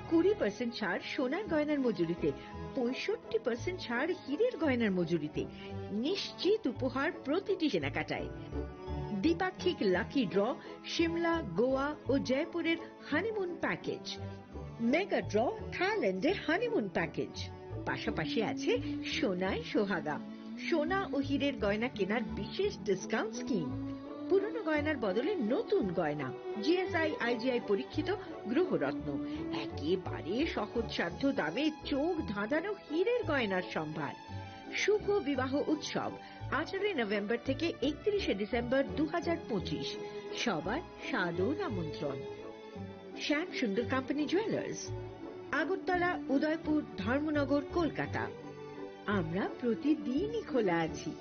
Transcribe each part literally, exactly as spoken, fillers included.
কুড়ি পার্সেন্ট ছাড় সোনার গয়নার মজুরিতে, পঁয়ষট্টি পার্সেন্ট ছাড় হীরের গয়নার মজুরিতে। নিশ্চিত উপহার প্রতিটি কেনাকাটায়। দ্বিপাক্ষিক লাকি ড্র, সিমলা, গোয়া ও জয়পুরের হানিমুন প্যাকেজ। মেগা ড্র, থাইল্যান্ডের হানিমুন প্যাকেজ। পাশাপাশি আছে সোনায় সোহাগা, সোনা ও হীরের গয়না কেনার বিশেষ ডিসকাউন্ট স্কিম। পুরনো গয়নার বদলে নতুন গয়না, জিএসআই আইজিআই পরীক্ষিত গ্রহরত্ন, একেবারে সহজসাধ্য দামে চোখ ধাঁধানো হীরের গয়নার সম্ভার। শুভ বিবাহ উৎসব, আঠারোই নভেম্বর থেকে একত্রিশে ডিসেম্বর দু হাজার পঁচিশ। সবার সাদর আমন্ত্রণ। শ্যাম সুন্দর কোম্পানি জুয়েলার্স, আগরতলা, উদয়পুর, ধর্মনগর, কলকাতা। আমরা প্রতিদিনই খোলা আছি।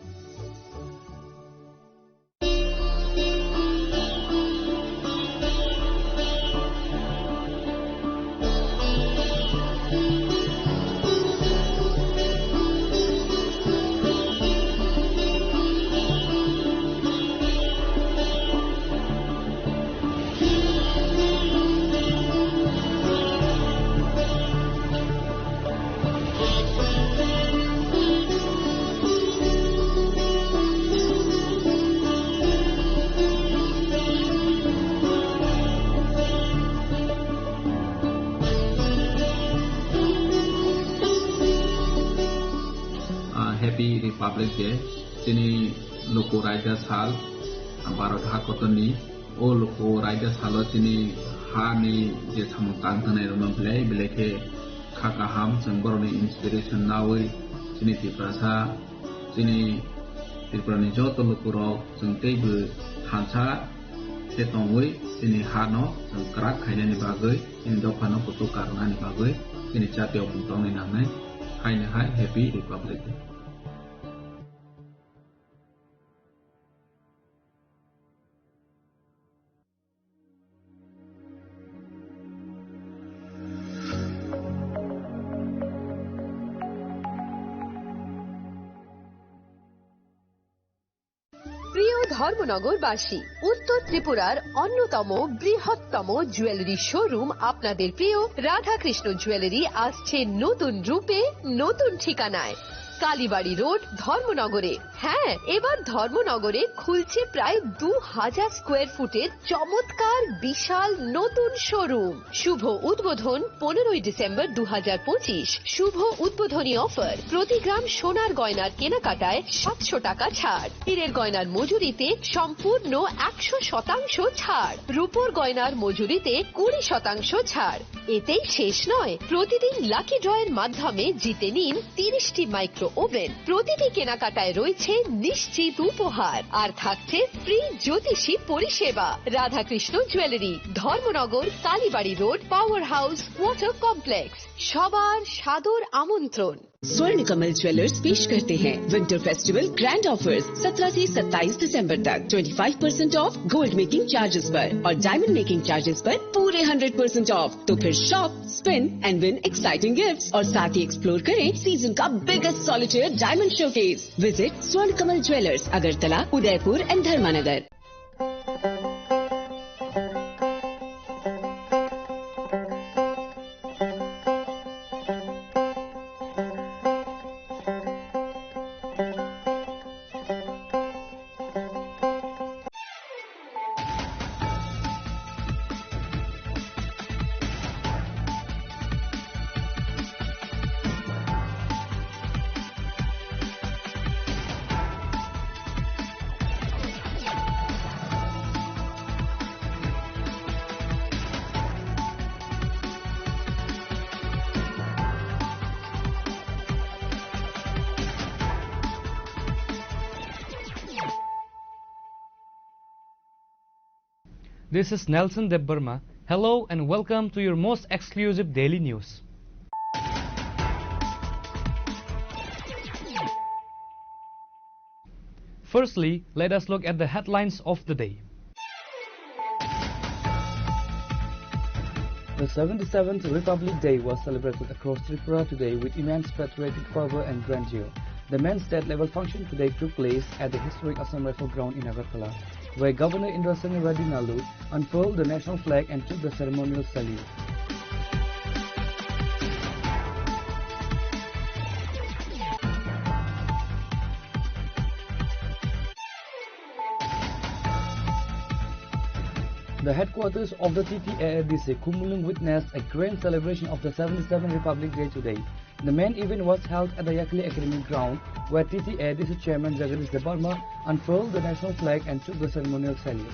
Ah, Happy Republic Day. Chini luku raida sal, Bharat ha kotorni. O luku raida salo chini ha ni je samung tang tangnai rokno belai belai khe kha kaham, chwng borokni inspiration nawi chini Tiprasa, chini Tripura ni joto lukurok chwng teibo thansa khe tongwi chini ha no chwng kwrak khainani bagwi, chini dopha no kuchuk karwnani bagwi chini jatiyo mung tongwi nangnai. Haino hai Happy Republic Day. প্রিয় ধর্মনগরবাসী, উত্তর ত্রিপুরার অন্যতম বৃহত্তম jewellery showroom আপনাদের প্রিয় রাধাকৃষ্ণ জুয়েলারি আসছে নতুন রূপে, নতুন ঠিকানায়, কালীবাড়ি রোড, ধর্মনগরে। হ্যাঁ, এবার ধর্মনগরে খুলছে প্রায় দু হাজার স্কোয়ার ফুটের চমৎকার বিশাল নতুন শোরুম। শুভ উদ্বোধন পনেরোই ডিসেম্বর দু হাজার পঁচিশ। শুভ উদ্বোধনী অফার, প্রতি গ্রাম সোনার গয়নার কেনাকাটায় সাতশো টাকা ছাড়, হীরের গয়নার মজুরিতে সম্পূর্ণ একশো শতাংশ ছাড়, রূপোর গয়নার মজুরিতে কুড়ি শতাংশ ছাড়। এতেই শেষ নয়, প্রতিদিন লাকি ড্রয়ের মাধ্যমে জিতে নিন তিরিশটি মাইক্রো ওভেন। প্রতিটি কেনাকাটায় রয়েছে নিশ্চিত উপহার, আর থাকছে ফ্রি জ্যোতিষী পরিষেবা। Radhakrishna jewellery, Dharmanagar, Kalibari road, power house, water complex. সবার সাদর আমন্ত্রণ। स्वर्ण कमल ज्वेलर्स पेश करते हैं विंटर फेस्टिवल ग्रैंड ऑफर्स, सत्रह से सत्ताईस दिसंबर तक। Twenty five percent of gold making charges पर और डायमंड मेकिंग चार्जेस पर पूरे हंड्रेड परसेंट ऑफ। तो फिर shop, spin and win exciting gifts और साथ ही एक्सप्लोर करें सीजन का biggest solitaire diamond showcase. Visit स्वर्ण कमल ज्वेलर्स, अगरतला, उदयपुर एंड धर्मानगर। This is Nelson Debbarma. Hello and welcome to your most exclusive daily news. Firstly, let us look at the headlines of the day. The seventy-seventh Republic Day was celebrated across Tripura today with immense patriotic fervor and grandeur. The main state-level function today took place at the historic Assam Rifle Ground in Agartala, where Governor Indrasen Reddy Nallu unfurled the national flag and took the ceremonial salute. The headquarters of the T T A A D C Khumulwng witnessed a grand celebration of the seventy-seventh Republic Day today. The main event was held at the Yakli Academy ground, where T T A A D C Chairman Jagadish Debbarma unfurled the national flag and took the ceremonial salute.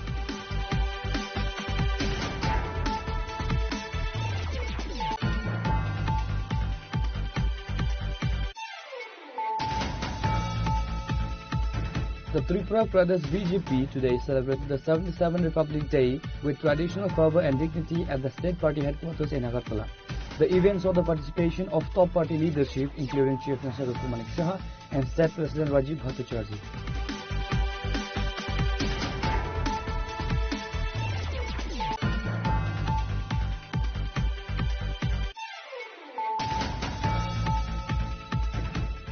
The Tripura Pradesh B J P today celebrated the seventy-seventh Republic Day with traditional fervor and dignity at the state party headquarters in Agartala. The event saw the participation of top party leadership, including Chief Minister Doctor Manik Saha and State President Rajiv Bhattacharjee.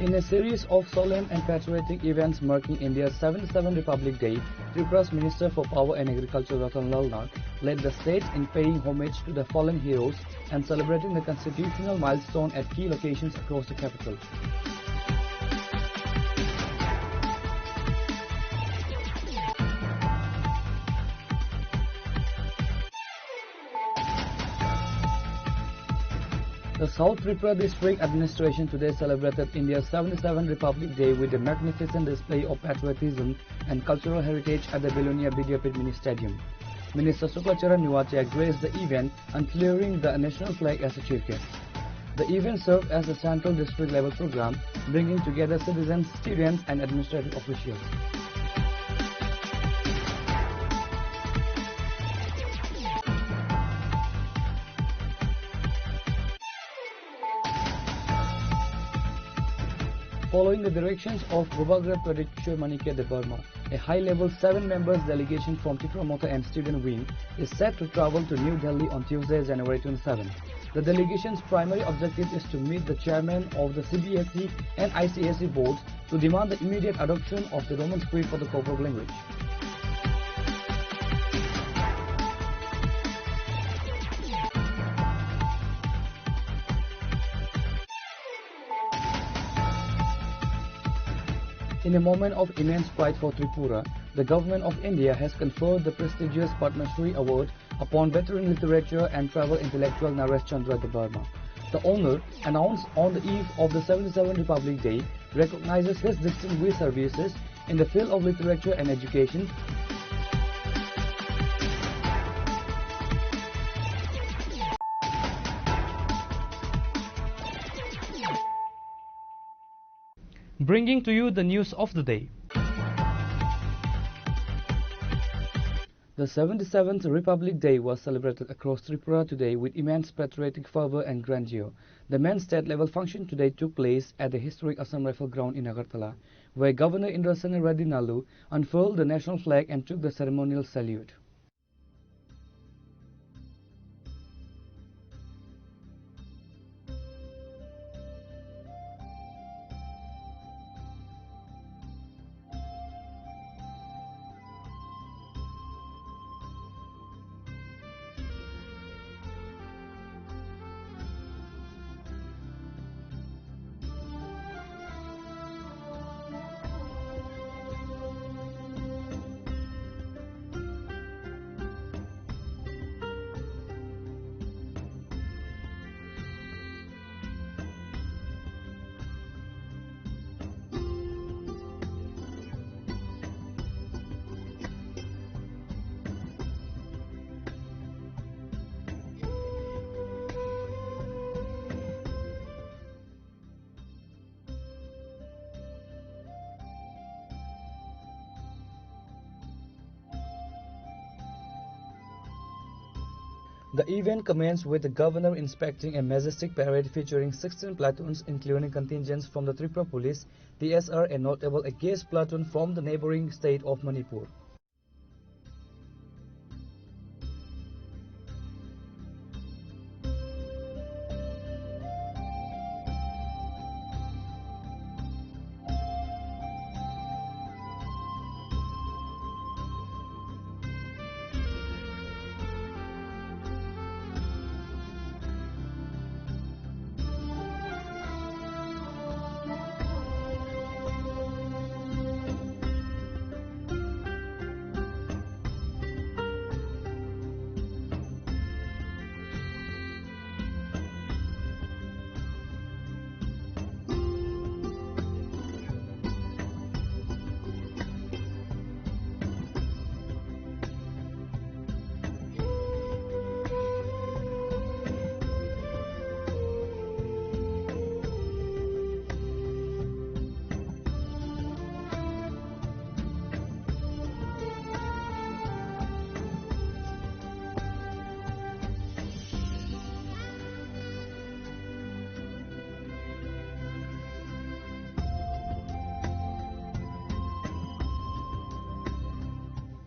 In a series of solemn and patriotic events marking India's seventy-seventh Republic Day, Tripura's Minister for Power and Agriculture Ratan Lal Nath led the state in paying homage to the fallen heroes and celebrating the constitutional milestone at key locations across the capital. The South Tripura District Administration today celebrated India's seventy-seventh Republic Day with a magnificent display of patriotism and cultural heritage at the Belonia Vidyapith Mini Stadium. Minister Suklacharan Nuatia graced the event, unclearing the national flag as a chief guest. The event served as a central district level program, bringing together citizens, students, and administrative officials. Following the directions of Govagre Pradesh Kishore Manikya Debbarma, a high-level seven members delegation from Tipra Motha and Student Wing is set to travel to New Delhi on Tuesday, January twenty-seven. The delegation's primary objective is to meet the chairman of the C B S E and I C S E boards to demand the immediate adoption of the Roman script for the Koborok language. In a moment of immense pride for Tripura, the Government of India has conferred the prestigious Padma Shri Award upon veteran literature and travel intellectual Naresh Chandra Debbarma. The honor, announced on the eve of the seventy-seventh Republic Day, recognizes his distinguished services in the field of literature and education. Bringing to you the news of the day. The seventy-seventh Republic Day was celebrated across Tripura today with immense patriotic fervor and grandeur. The main state-level function today took place at the historic Assam Rifle Ground in Agartala, where Governor Indrasena Reddy Nallu unfurled the national flag and took the ceremonial salute. The event commenced with the governor inspecting a majestic parade featuring sixteen platoons, including contingents from the Tripura Police, T S R, and notable a guest platoon from the neighboring state of Manipur.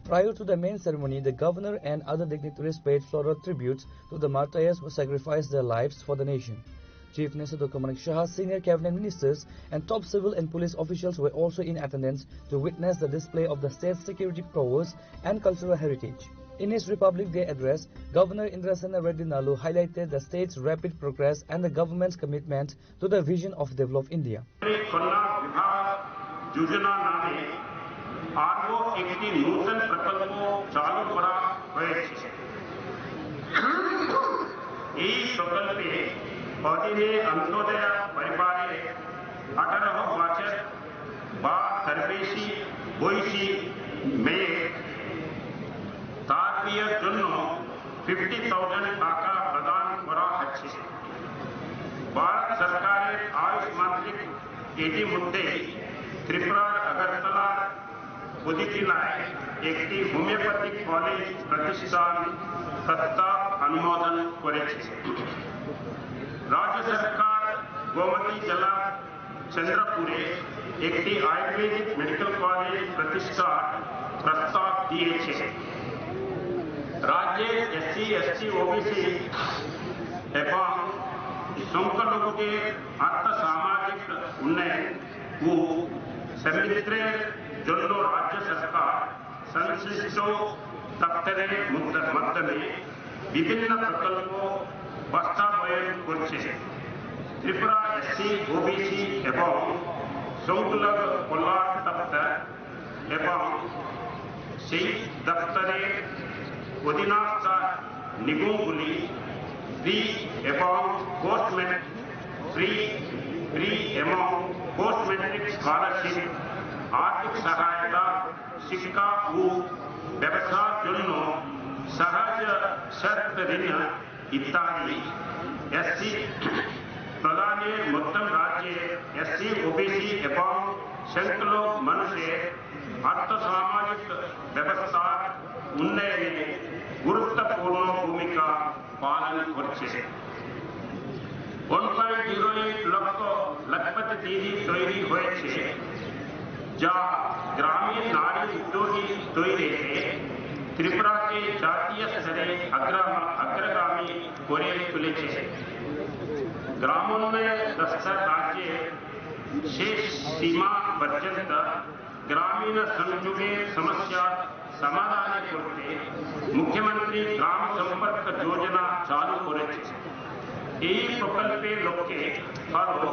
Prior to the main ceremony, the governor and other dignitaries paid floral tributes to the martyrs who sacrificed their lives for the nation. Chief Minister Doctor Manik Saha, senior cabinet ministers, and top civil and police officials were also in attendance to witness the display of the state's security prowess and cultural heritage. In his Republic Day address, Governor Indrasena Reddy Nallu highlighted the state's rapid progress and the government's commitment to the vision of developed India. কন্যা বিবাহ যোজনা নামে আরও একটি নতুন প্রকল্প চালু করা হয়েছে। এই প্রকল্পে অধীনে অন্তোদয় পরিবারে আঠারো বছর বা তার বেশি বয়সী মেয়ে তার বিয়ের জন্য ফিফটি থাউজেন্ড টাকা প্রদান করা হচ্ছে। ভারত সরকারের আয়ুষ মন্ত্রী ইতিমধ্যেই ত্রিপুরার আগরতলার উদিতিলায় একটি হোমিওপ্যাথিক কলেজ প্রতিষ্ঠান প্রস্তাব অনুমোদন করেছে। রাজ্য সরকার গোমতী জেলার চন্দ্রপুরে একটি আয়ুর্বেদিক মেডিকেল কলেজ প্রতিষ্ঠার প্রস্তাব দিয়েছে। রাজ্যের এসসি, এসটি, ওবিসি এবং সংখ্যালঘুদের আর্থ সামাজিক উন্নয়ন ও সমৃদ্ধির জন্য রাজ্য সরকার সংশ্লিষ্ট দপ্তরের মধ্য-, মাধ্যমে বিভিন্ন প্রকল্প বাস্তবায়ন করছে। ত্রিপুরা এসসি, ওবিসি এবং সংখ্যালঘু কল্যাণ দপ্তর এবং সেই দপ্তরের অধীনস্থ নিগমগুলি ফ্রি এবং পোস্ট ম্যাট্রিক, ফ্রি, ফ্রি এবং পোস্ট ম্যাট্রিক স্কলারশিপ, আর্থিক সহায়তা, শিক্ষা ও ব্যবসার জন্য সহজ শর্ত ঋণ ইত্যাদি। এসসি প্রধানের মধ্যম রাজ্যে এসসি, ওবিসি এবং সংখ্যালঘু মানুষের আর্থ সামাজিক ব্যবস্থার উন্নয়নে গুরুত্বপূর্ণ ভূমিকা পালন করছে। ওয়ান পয়েন্ট জিরো এইট লক্ষ লখপতি দিদি তৈরি হয়েছে, যা গ্রামীণ নারী উদ্যোগী তৈরিতে ত্রিপুরাকে জাতীয় স্তরে অগ্রাম-, অগ্রগামী করে তুলেছে। গ্রামোন্নয়ন দপ্তর রাজ্যের শেষ সীমা পর্যন্ত গ্রামীণ সংযোগের সমস্যা সমাধান করতে মুখ্যমন্ত্রী গ্রাম সম্পর্ক যোজনা চালু করেছে। এই প্রকল্পের লক্ষ্যে আরও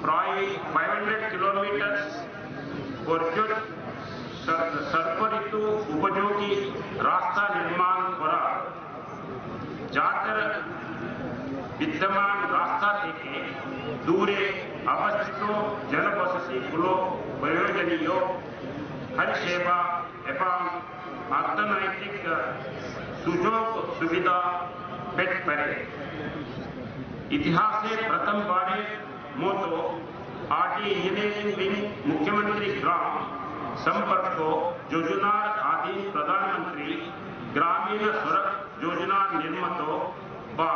প্রায় ফাইভ হান্ড্রেড কিলোমিটার পর্যন্ত সর-, সর্বঋতু উপযোগী রাস্তা নির্মাণ করা, যাতে বিদ্যমান রাস্তা থেকে দূরে অবস্থিত জনবসতিগুলো প্রয়োজনীয় পরিষেবা এবং অর্থনৈতিক সুযোগ সুবিধা পেতে পারে। ইতিহাসে প্রথমবারের মতো আরটি ইঞ্জিনিয়ারিং উইং মুখ্যমন্ত্রী গ্রাম সম্পর্ক যোজনার অধীন প্রধানমন্ত্রী গ্রামীণ সড়ক যোজনার নির্মিত বা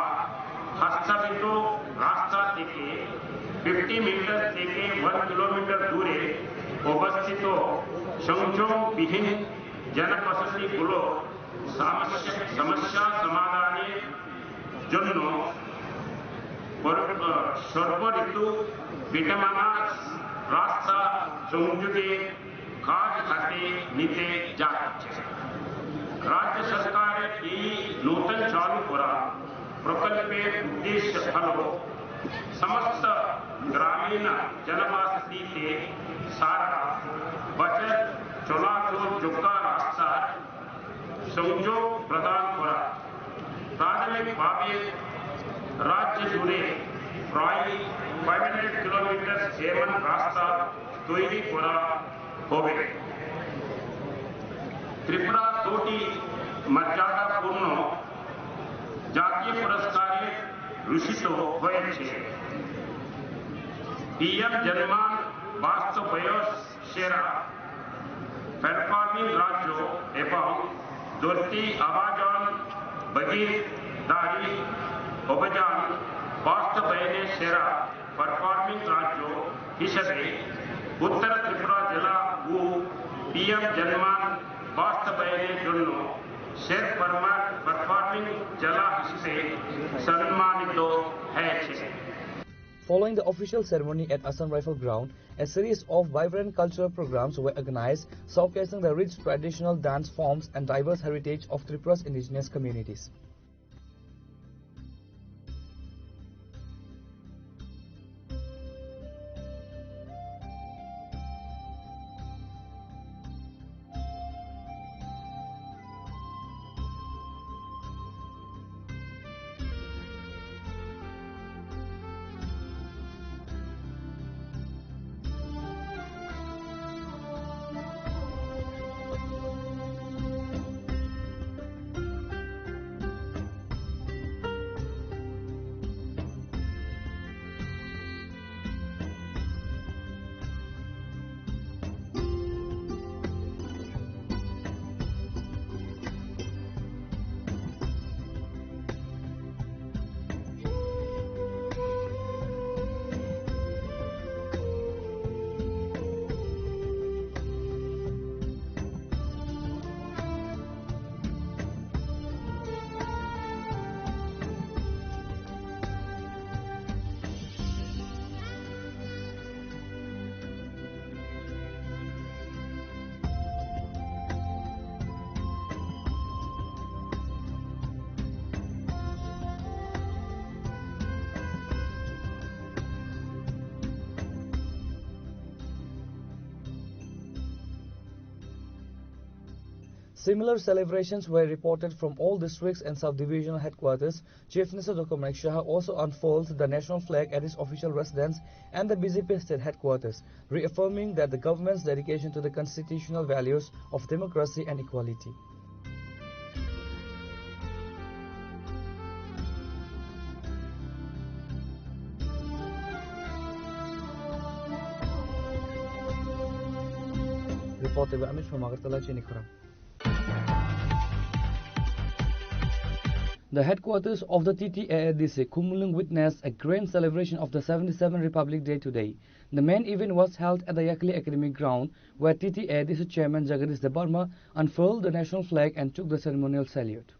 প্রস্তাবিত রাস্তা থেকে ফিফটি মিটার থেকে ওয়ান কিলোমিটার দূরে অবস্থিত সংযোগবিহীন জনবসতিগুলো সমস্যা, সমস্যা সমাধানের জন্য পর-, সর্বঋতু বিদ্যমান রাস্তা সংযোগে কাজ হাতে নিতে যাচ্ছে। রাজ্য সরকারের এই নতুন চালু করা প্রকল্পের উদ্দেশ্য হল সমস্ত গ্রামীণ জনবসতিতে সারা বছর চলাচলযোগ্য রাস্তার সংযোগ প্রদান করা। প্রাথমিকভাবে রাজ্য জুড়ে প্রায় ফাইভ হান্ড্রেড কিলোমিটার এমন রাস্তা তৈরি করা হবে। ত্রিপুরা দুটি মর্যাদাপূর্ণ জাতীয় পুরস্কারে ভূষিত হয়েছে। পিএম জনমান বাস্তবায়ন সেরা পারফর্মিং রাজ্য এবং ধরতি আবা জন ভাগিদারি অভিযান বাস্তবায়নে সেরা পারফর্মিং রাজ্য হিসেবে উত্তর ত্রিপুরা জেলা ও পিএম জনমান বাস্তবায়নের জন্য শেখ বর্মার পারফর্মিং জেলা হিসেবে সম্মানিত হয়েছে। Following the official ceremony at Assam Rifle Ground, a series of vibrant cultural programs were organized, showcasing the rich traditional dance forms and diverse heritage of Tripura's indigenous communities. Similar celebrations were reported from all districts and subdivisional headquarters. Chief Minister Doctor Manik Saha also unfurled the national flag at his official residence and the B J P state headquarters, reaffirming that the government's dedication to the constitutional values of democracy and equality. Reported by Amit from Agartala, Chini Khorang. The headquarters of the T T A A D C Khumulwng witnessed a grand celebration of the seventy-seventh Republic Day today. The main event was held at the Yakli Academy ground, where T T A A D C chairman Jagadish Debbarma unfurled the national flag and took the ceremonial salute.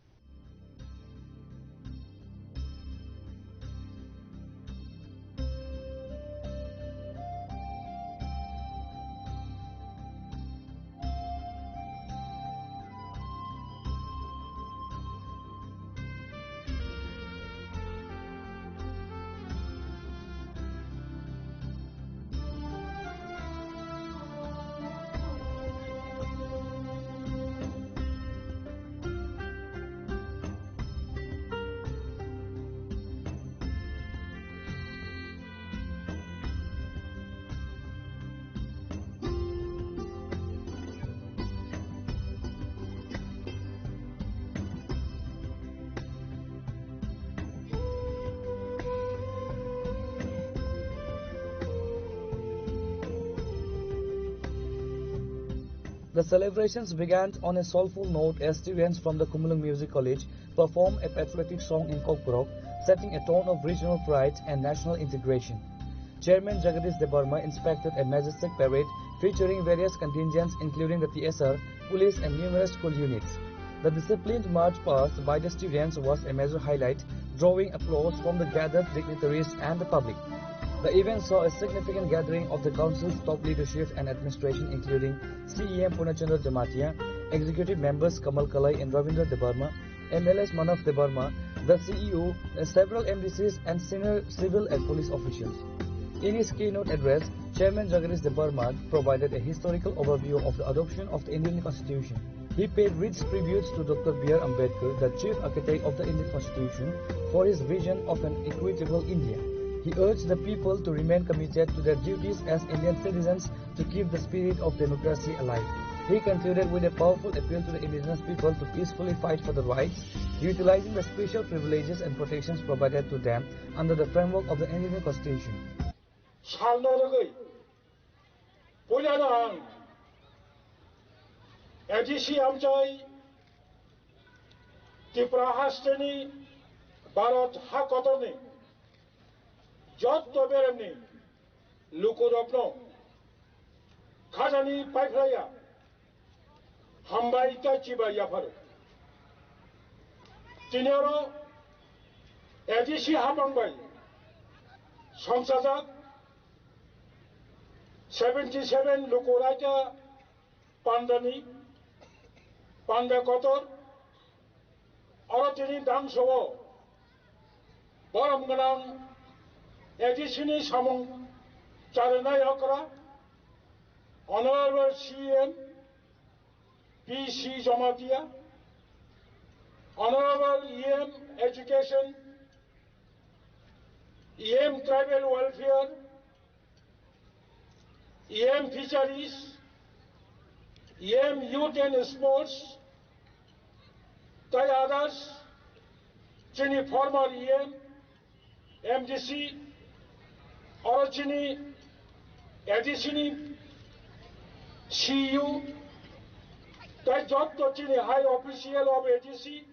The celebrations began on a soulful note as students from the Khumulwng Music College performed a patriotic song in Kokborok, setting a tone of regional pride and national integration. Chairman Jagadish Debbarma inspected a majestic parade featuring various contingents including the T S R, police and numerous school units. The disciplined march past by the students was a major highlight, drawing applause from the gathered dignitaries and the public. The event saw a significant gathering of the council's top leadership and administration, including C E M Purna Chandra Jamatia, executive members Kamal Kalai and Ravindra Debbarma, M L As Manav Debbarma, the C E O, and several M D Cs and senior civil and police officials. In his keynote address, Chairman Jagadish Debbarma provided a historical overview of the adoption of the Indian Constitution. He paid rich tributes to Doctor B R Ambedkar, the chief architect of the Indian Constitution, for his vision of an equitable India. He urged the people to remain committed to their duties as Indian citizens to keep the spirit of democracy alive. He concluded with a powerful appeal to the indigenous people to peacefully fight for the rights, utilizing the special privileges and protections provided to them under the framework of the Indian Constitution. Salno rwgwi, puilano ang A D C amchai Tripura hasteni Bharat ha kotorni jotto beremni lukurokno khajani paiphlaiya Hambai tei chibai yapharo. Tini oro A D C hapang bai songchajak seventy seven luku raida pandani panda kotor oro tini dangso o borom gwnang A D C ni samung charinai okra Honorable C M P C Jamatia, Honorable E M Education, E M Tribal Welfare, E M Fisheries, E M Youth and Sports, tei others, chini former E M, M D C, oro chini A D C ni C E O, tei jotto chini high official of A D C,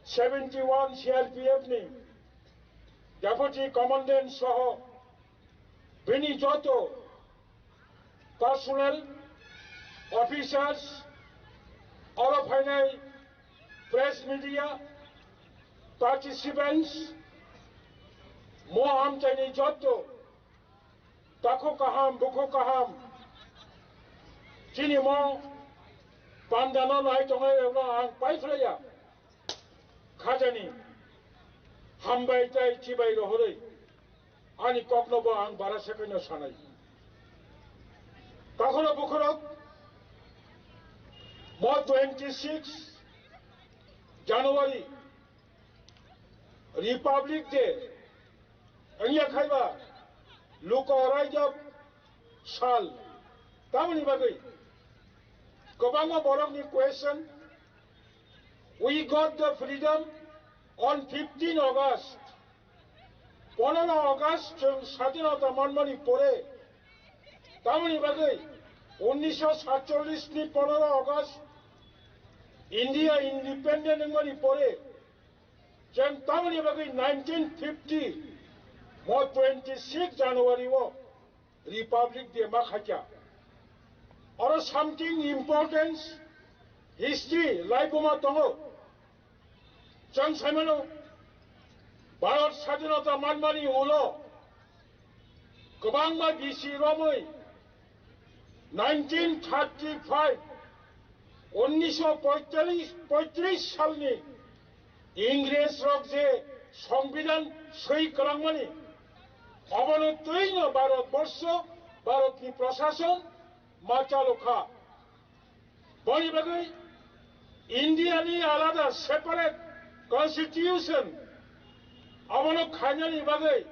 seventy one C R P F ni Deputy Commandant soho bini joto personnel, officers, oro phainai press media, participants, mo amchaini joto takhuk kaham, bukhuk kaham, chini mo pandano nai tongnai rokno ang paiphlaiya. Khajani hambai tei chibai rohorwi ani kokno bo ang bara sekoino sanai. Takhoro bukhorok mo twenty six January Republic Day wngya khaiba luko raida sal tamoni bagwi kwbangma borokni question, "We got the freedom on fifteen August." Pondro August chwng sadinota manmani pore, tamoni bagwi unnisho satchollish ni pondro August India independent wngmani pore, chwng tamoni bagwi nineteen fifty mo twenty six January o Republic Day ma khaikha. Oro something importance history laibuma tongo. Chwng saimano, Bharat sadinota manmani ulo kwbangma bisi romwi nineteen thirty five, unnisho poitris salni Ingres rok je Songbidan swi kwlangmani, obono twino Bharat borsho, Bharatni prosason ma chalokha. Boni bagwi India ni alada separate constitution abono khainani bagwi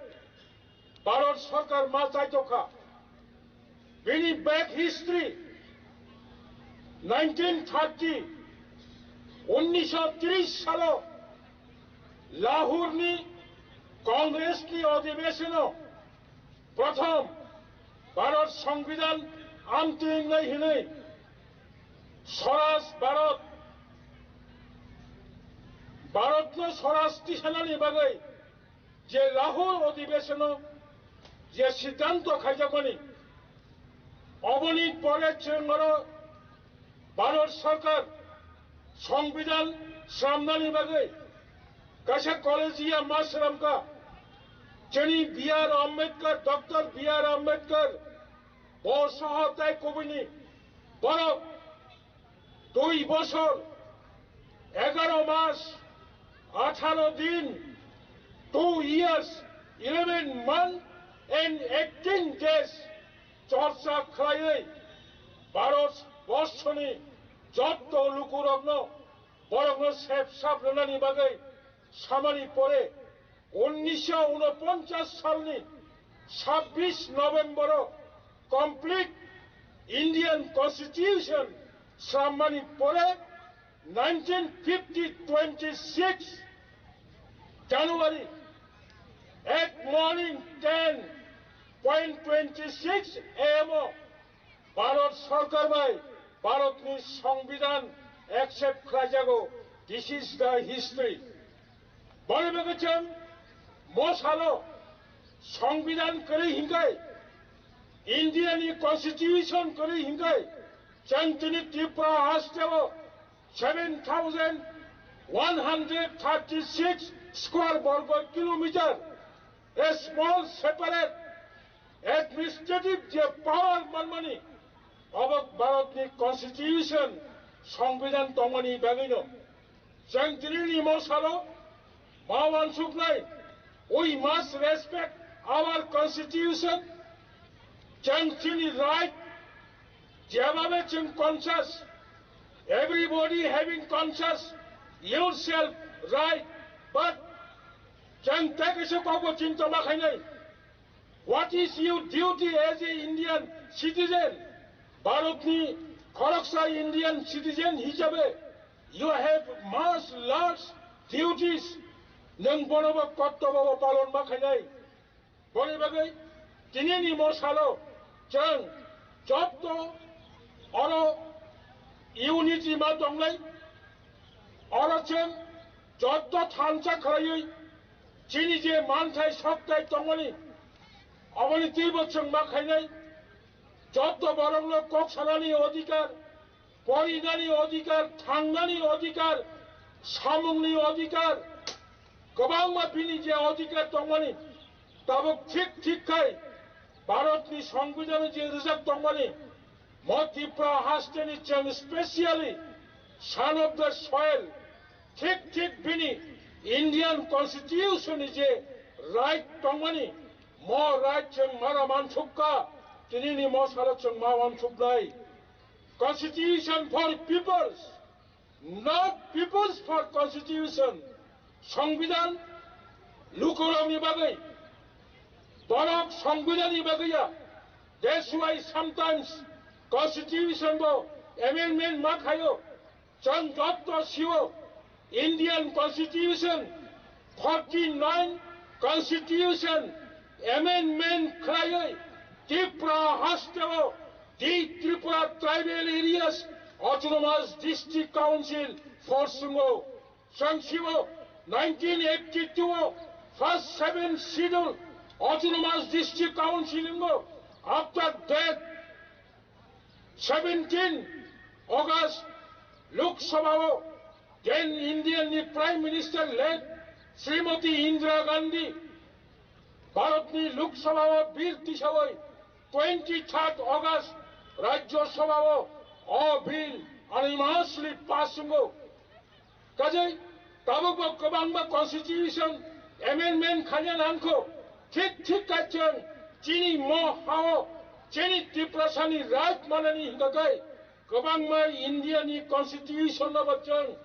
Bharat Sarkar ma chaitokha. Bini back history, nineteen thirty, unnisho tris salo Lahore ni Congress ni odhibeshon o prothom Bharat Songbidan amtwi wngnai hinwi Swaraj Bharat, Bharatno Swaraj tisanani bagwi je Lahore odhibeshono je siddhanto khaijakmani, oboni pore chwng oro Bharat Sarkar Songbidan swnamnani bagwi kaisa collegium ma swnamkha. Chini B R Ambedkar, Doctor B R Ambedkar, bo soho tai kubuni borok dui bosor, egaro mas, atharo din, two years, eleven month and eighteen days chorcha khlaiwi Bharat borshoni jotto lukurokno, borokno sep sap rwnani bagwi samani pore, unnisho unoponchas salni sabbish November o complete Indian Constitution swnamani pore, nineteen fifty twenty six January at morning ten point twenty six A M o Bharat Sarkar bai Bharatni Songbidan accept khlaijago. This is the history. Boni bagwi chwng mo salo Songbidan kwrwi hinkhai, India ni Constitution kwrwi hinkhai, Chwng tini Tripura haste o seven thousand one hundred thirty six square borgo kilometer, a small separate administrative je power manmani, obo Bharatni constitution, songbidan tongmani bagwino. Chwng tini ni mosalo ma wansuknai, we must respect our constitution. Chwng chini right, jebhabe chwng conscious, everybody having conscious yourself right, but chwng tei kaisa kokbo chinta ma khainai. What is your duty as a Indian citizen? Bharatni khoroksa Indian citizen hisabe, you have much large duties. Nwng bonobo kortobobo palon ma khainai. Boni bagwi tinini mosalo chwng jotto oro unity ma tongnai. Oro chwng jotto thansa khlaiwi chini je manthai soktai tongmani, oboni twibo chwng ma khainai. Jotto borokno kok sanani odhikar, porinani odhikar, thangnani odhikar, samungni odhikar, kwbangma bini je odhikar tongmani, tabuk thik thik khai Bharatni Songbidan je rijak tongmani, mo Tripura hasteni chwng specially son of the soil, thik thik bini Indian Constitution ni je right tongmani, mo right chwng mara mansukka, tinini mosalo chwng ma wansuknai. Constitution for peoples, not peoples for constitution. Songbidan lukurokni bagwi, borok songbidanni bagwi ya. That's why sometimes constitution bo amendment ma khaio. Chwng jotto sio Indian Constitution, forty nine Constitution amendment khlaiwi Tripura hasteo the Tripura Tribal Areas Autonomous District Council forsungo. Chwng sio nineteen eighty two o first seven schedule Autonomous District Council ingo. After that, seventeen August Lok Sabha o then Indian ni Prime Minister late Srimati Indira Gandhi Bharat ni Lok Sabha o bill tisawi twenty third August Rajya Sabha o o bill unanimously pass wngo. Kajai tabuk bo kwbangma constitution amendment khaina nangkho. Thik thik khe chwng chini mo hao chini Tiprasani right manani hingka khe kwbangma India ni constitution no bo chwng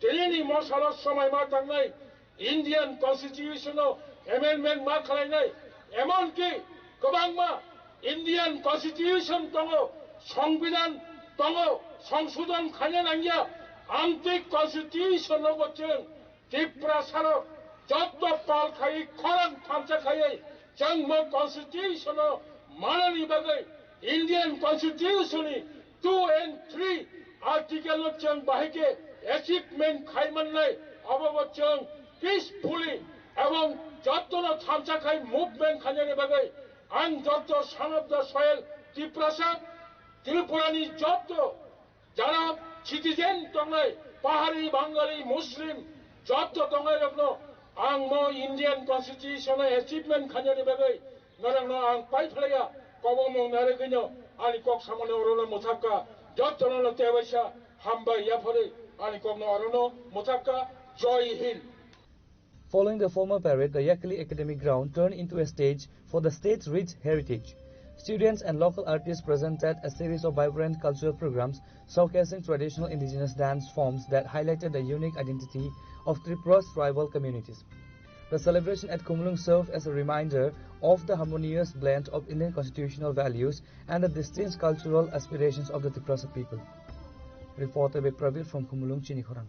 tini ni mosalo somai ma tangnai Indian constitution no amendment ma khlainai. Emonki kwbangma Indian Constitution tongo, Songbidan tongo, songsodon khaina nangya, amtwi Constitution no bo chwng Tiprasa rok jotto pal khai khorang thansa khai chwng mo Constitution no manani bagwi Indian Constitution ni two and three article no chwng bahai khe achievement khai mannai, obo bo chwng peacefully ebong jotto no thansa khai movement khainani bagwi Ang jotto son of the soil Tiprasa, Tripura ni jotto jara citizen tongnai, Pahari, Bangali, Muslim, jotto tongnai rokno ang mo Indian Constitution o achievement khainani bagwi norokno ang pai phlaiya, kobongmung narwgwino ani kok samani orono mwthakka, jottono tebaisa hambai yaphari ani kokno orono mwthakka, Joy Hind. Following the formal parade, the Yakali Academic ground turned into a stage for the state's rich heritage. Students and local artists presented a series of vibrant cultural programs showcasing traditional indigenous dance forms that highlighted the unique identity of Tripura's tribal communities. The celebration at Khumulwng served as a reminder of the harmonious blend of Indian constitutional values and the distinct cultural aspirations of the Tiprasa people. Reporter by Praveer from Khumulwng, Chinikhorang.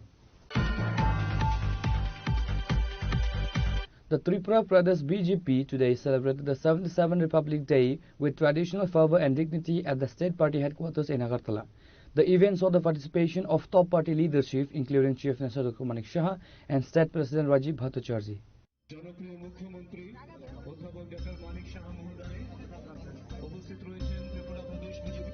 The Tripura Pradesh B J P today celebrated the seventy-seventh Republic Day with traditional fervor and dignity at the state party headquarters in Agartala. The event saw the participation of top party leadership, including Chief Minister Doctor Manik Saha and State President Rajiv Bhattacharjee. জনপ্রিয় মুখ্যমন্ত্রী অধ্যাপক ডক্টর মানিক সাহা মহোদয় উপস্থিত রয়েছেন ত্রিপুরা প্রদেশ BJP.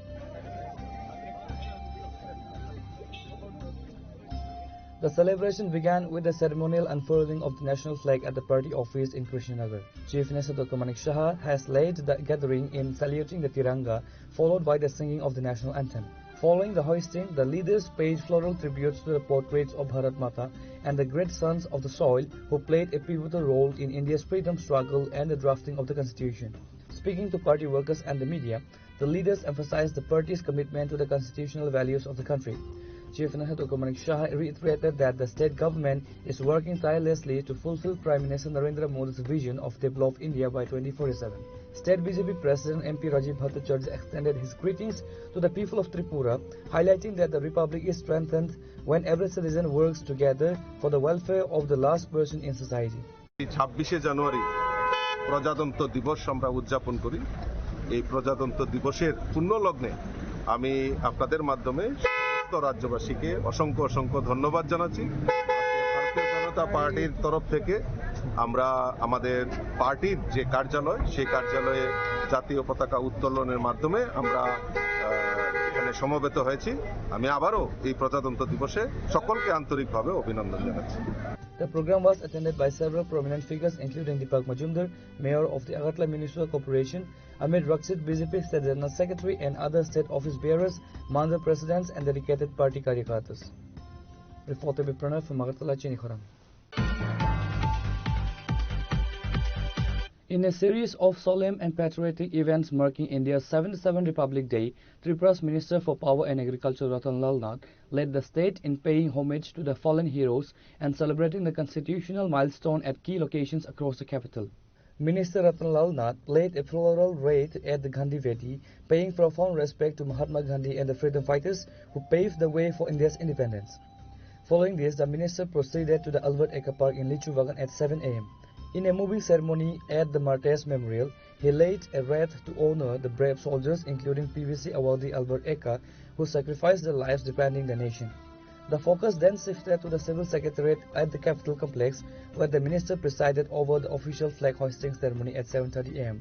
The celebration began with the ceremonial unfurling of the national flag at the party office in Krishnanagar. Chief Minister Doctor Manik Saha has led the gathering in saluting the Tiranga, followed by the singing of the national anthem. Following the hoisting, the leaders paid floral tributes to the portraits of Bharat Mata and the great sons of the soil who played a pivotal role in India's freedom struggle and the drafting of the constitution. Speaking to party workers and the media, the leaders emphasized the party's commitment to the constitutional values of the country. Chief Minister Doctor Manik Saha reiterated that the state government is working tirelessly to fulfill Prime Minister Narendra Modi's vision of developed India by twenty forty-seven. State B J P President M P Rajiv Bhattacharya extended his greetings to the people of Tripura, highlighting that the republic is strengthened when every citizen works together for the welfare of the last person in society. ছাব্বিশে জানুয়ারি প্রজাতন্ত্র দিবস আমরা উদযাপন করি। এই প্রজাতন্ত্র দিবসের পুণ্যলগ্নে আমি আপনাদের মাধ্যমে সমস্ত রাজ্যবাসীকে অসংখ্য অসংখ্য ধন্যবাদ জানাচ্ছি। ভারতীয় জনতা পার্টির তরফ থেকে আমরা আমাদের পার্টির যে কার্যালয়, সেই কার্যালয়ে জাতীয় পতাকা উত্তোলনের মাধ্যমে আমরা আহ, এখানে সমবেত হয়েছি। আমি আবারও এই প্রজাতন্ত্র দিবসে সকলকে আন্তরিকভাবে অভিনন্দন জানাচ্ছি। The program was attended by several prominent figures, including Deepak Majumdar, Mayor of the Agartala Municipal Corporation, Amit Rakshit, B J P State General Secretary, and other state office bearers, mandal presidents, and dedicated party karyakartas. Reporter by Pranav from Agartala, Chini Khorang. In a series of solemn and patriotic events marking India's seventy-seventh Republic Day, Tripura's Minister for Power and Agriculture Ratan Lal Nath led the state in paying homage to the fallen heroes and celebrating the constitutional milestone at key locations across the capital. Minister Ratan Lal Nath laid a floral wreath at the Gandhi Vedi, paying profound respect to Mahatma Gandhi and the freedom fighters who paved the way for India's independence. Following this, the minister proceeded to the Albert Eka Park in Lichubagan at seven a m. In a moving ceremony at the Martyrs Memorial, he laid a wreath to honor the brave soldiers, including P V C awardee Albert Eka, who sacrificed their lives defending the nation. The focus then shifted to the civil secretariat at the Capitol complex, where the minister presided over the official flag hoisting ceremony at seven thirty a m.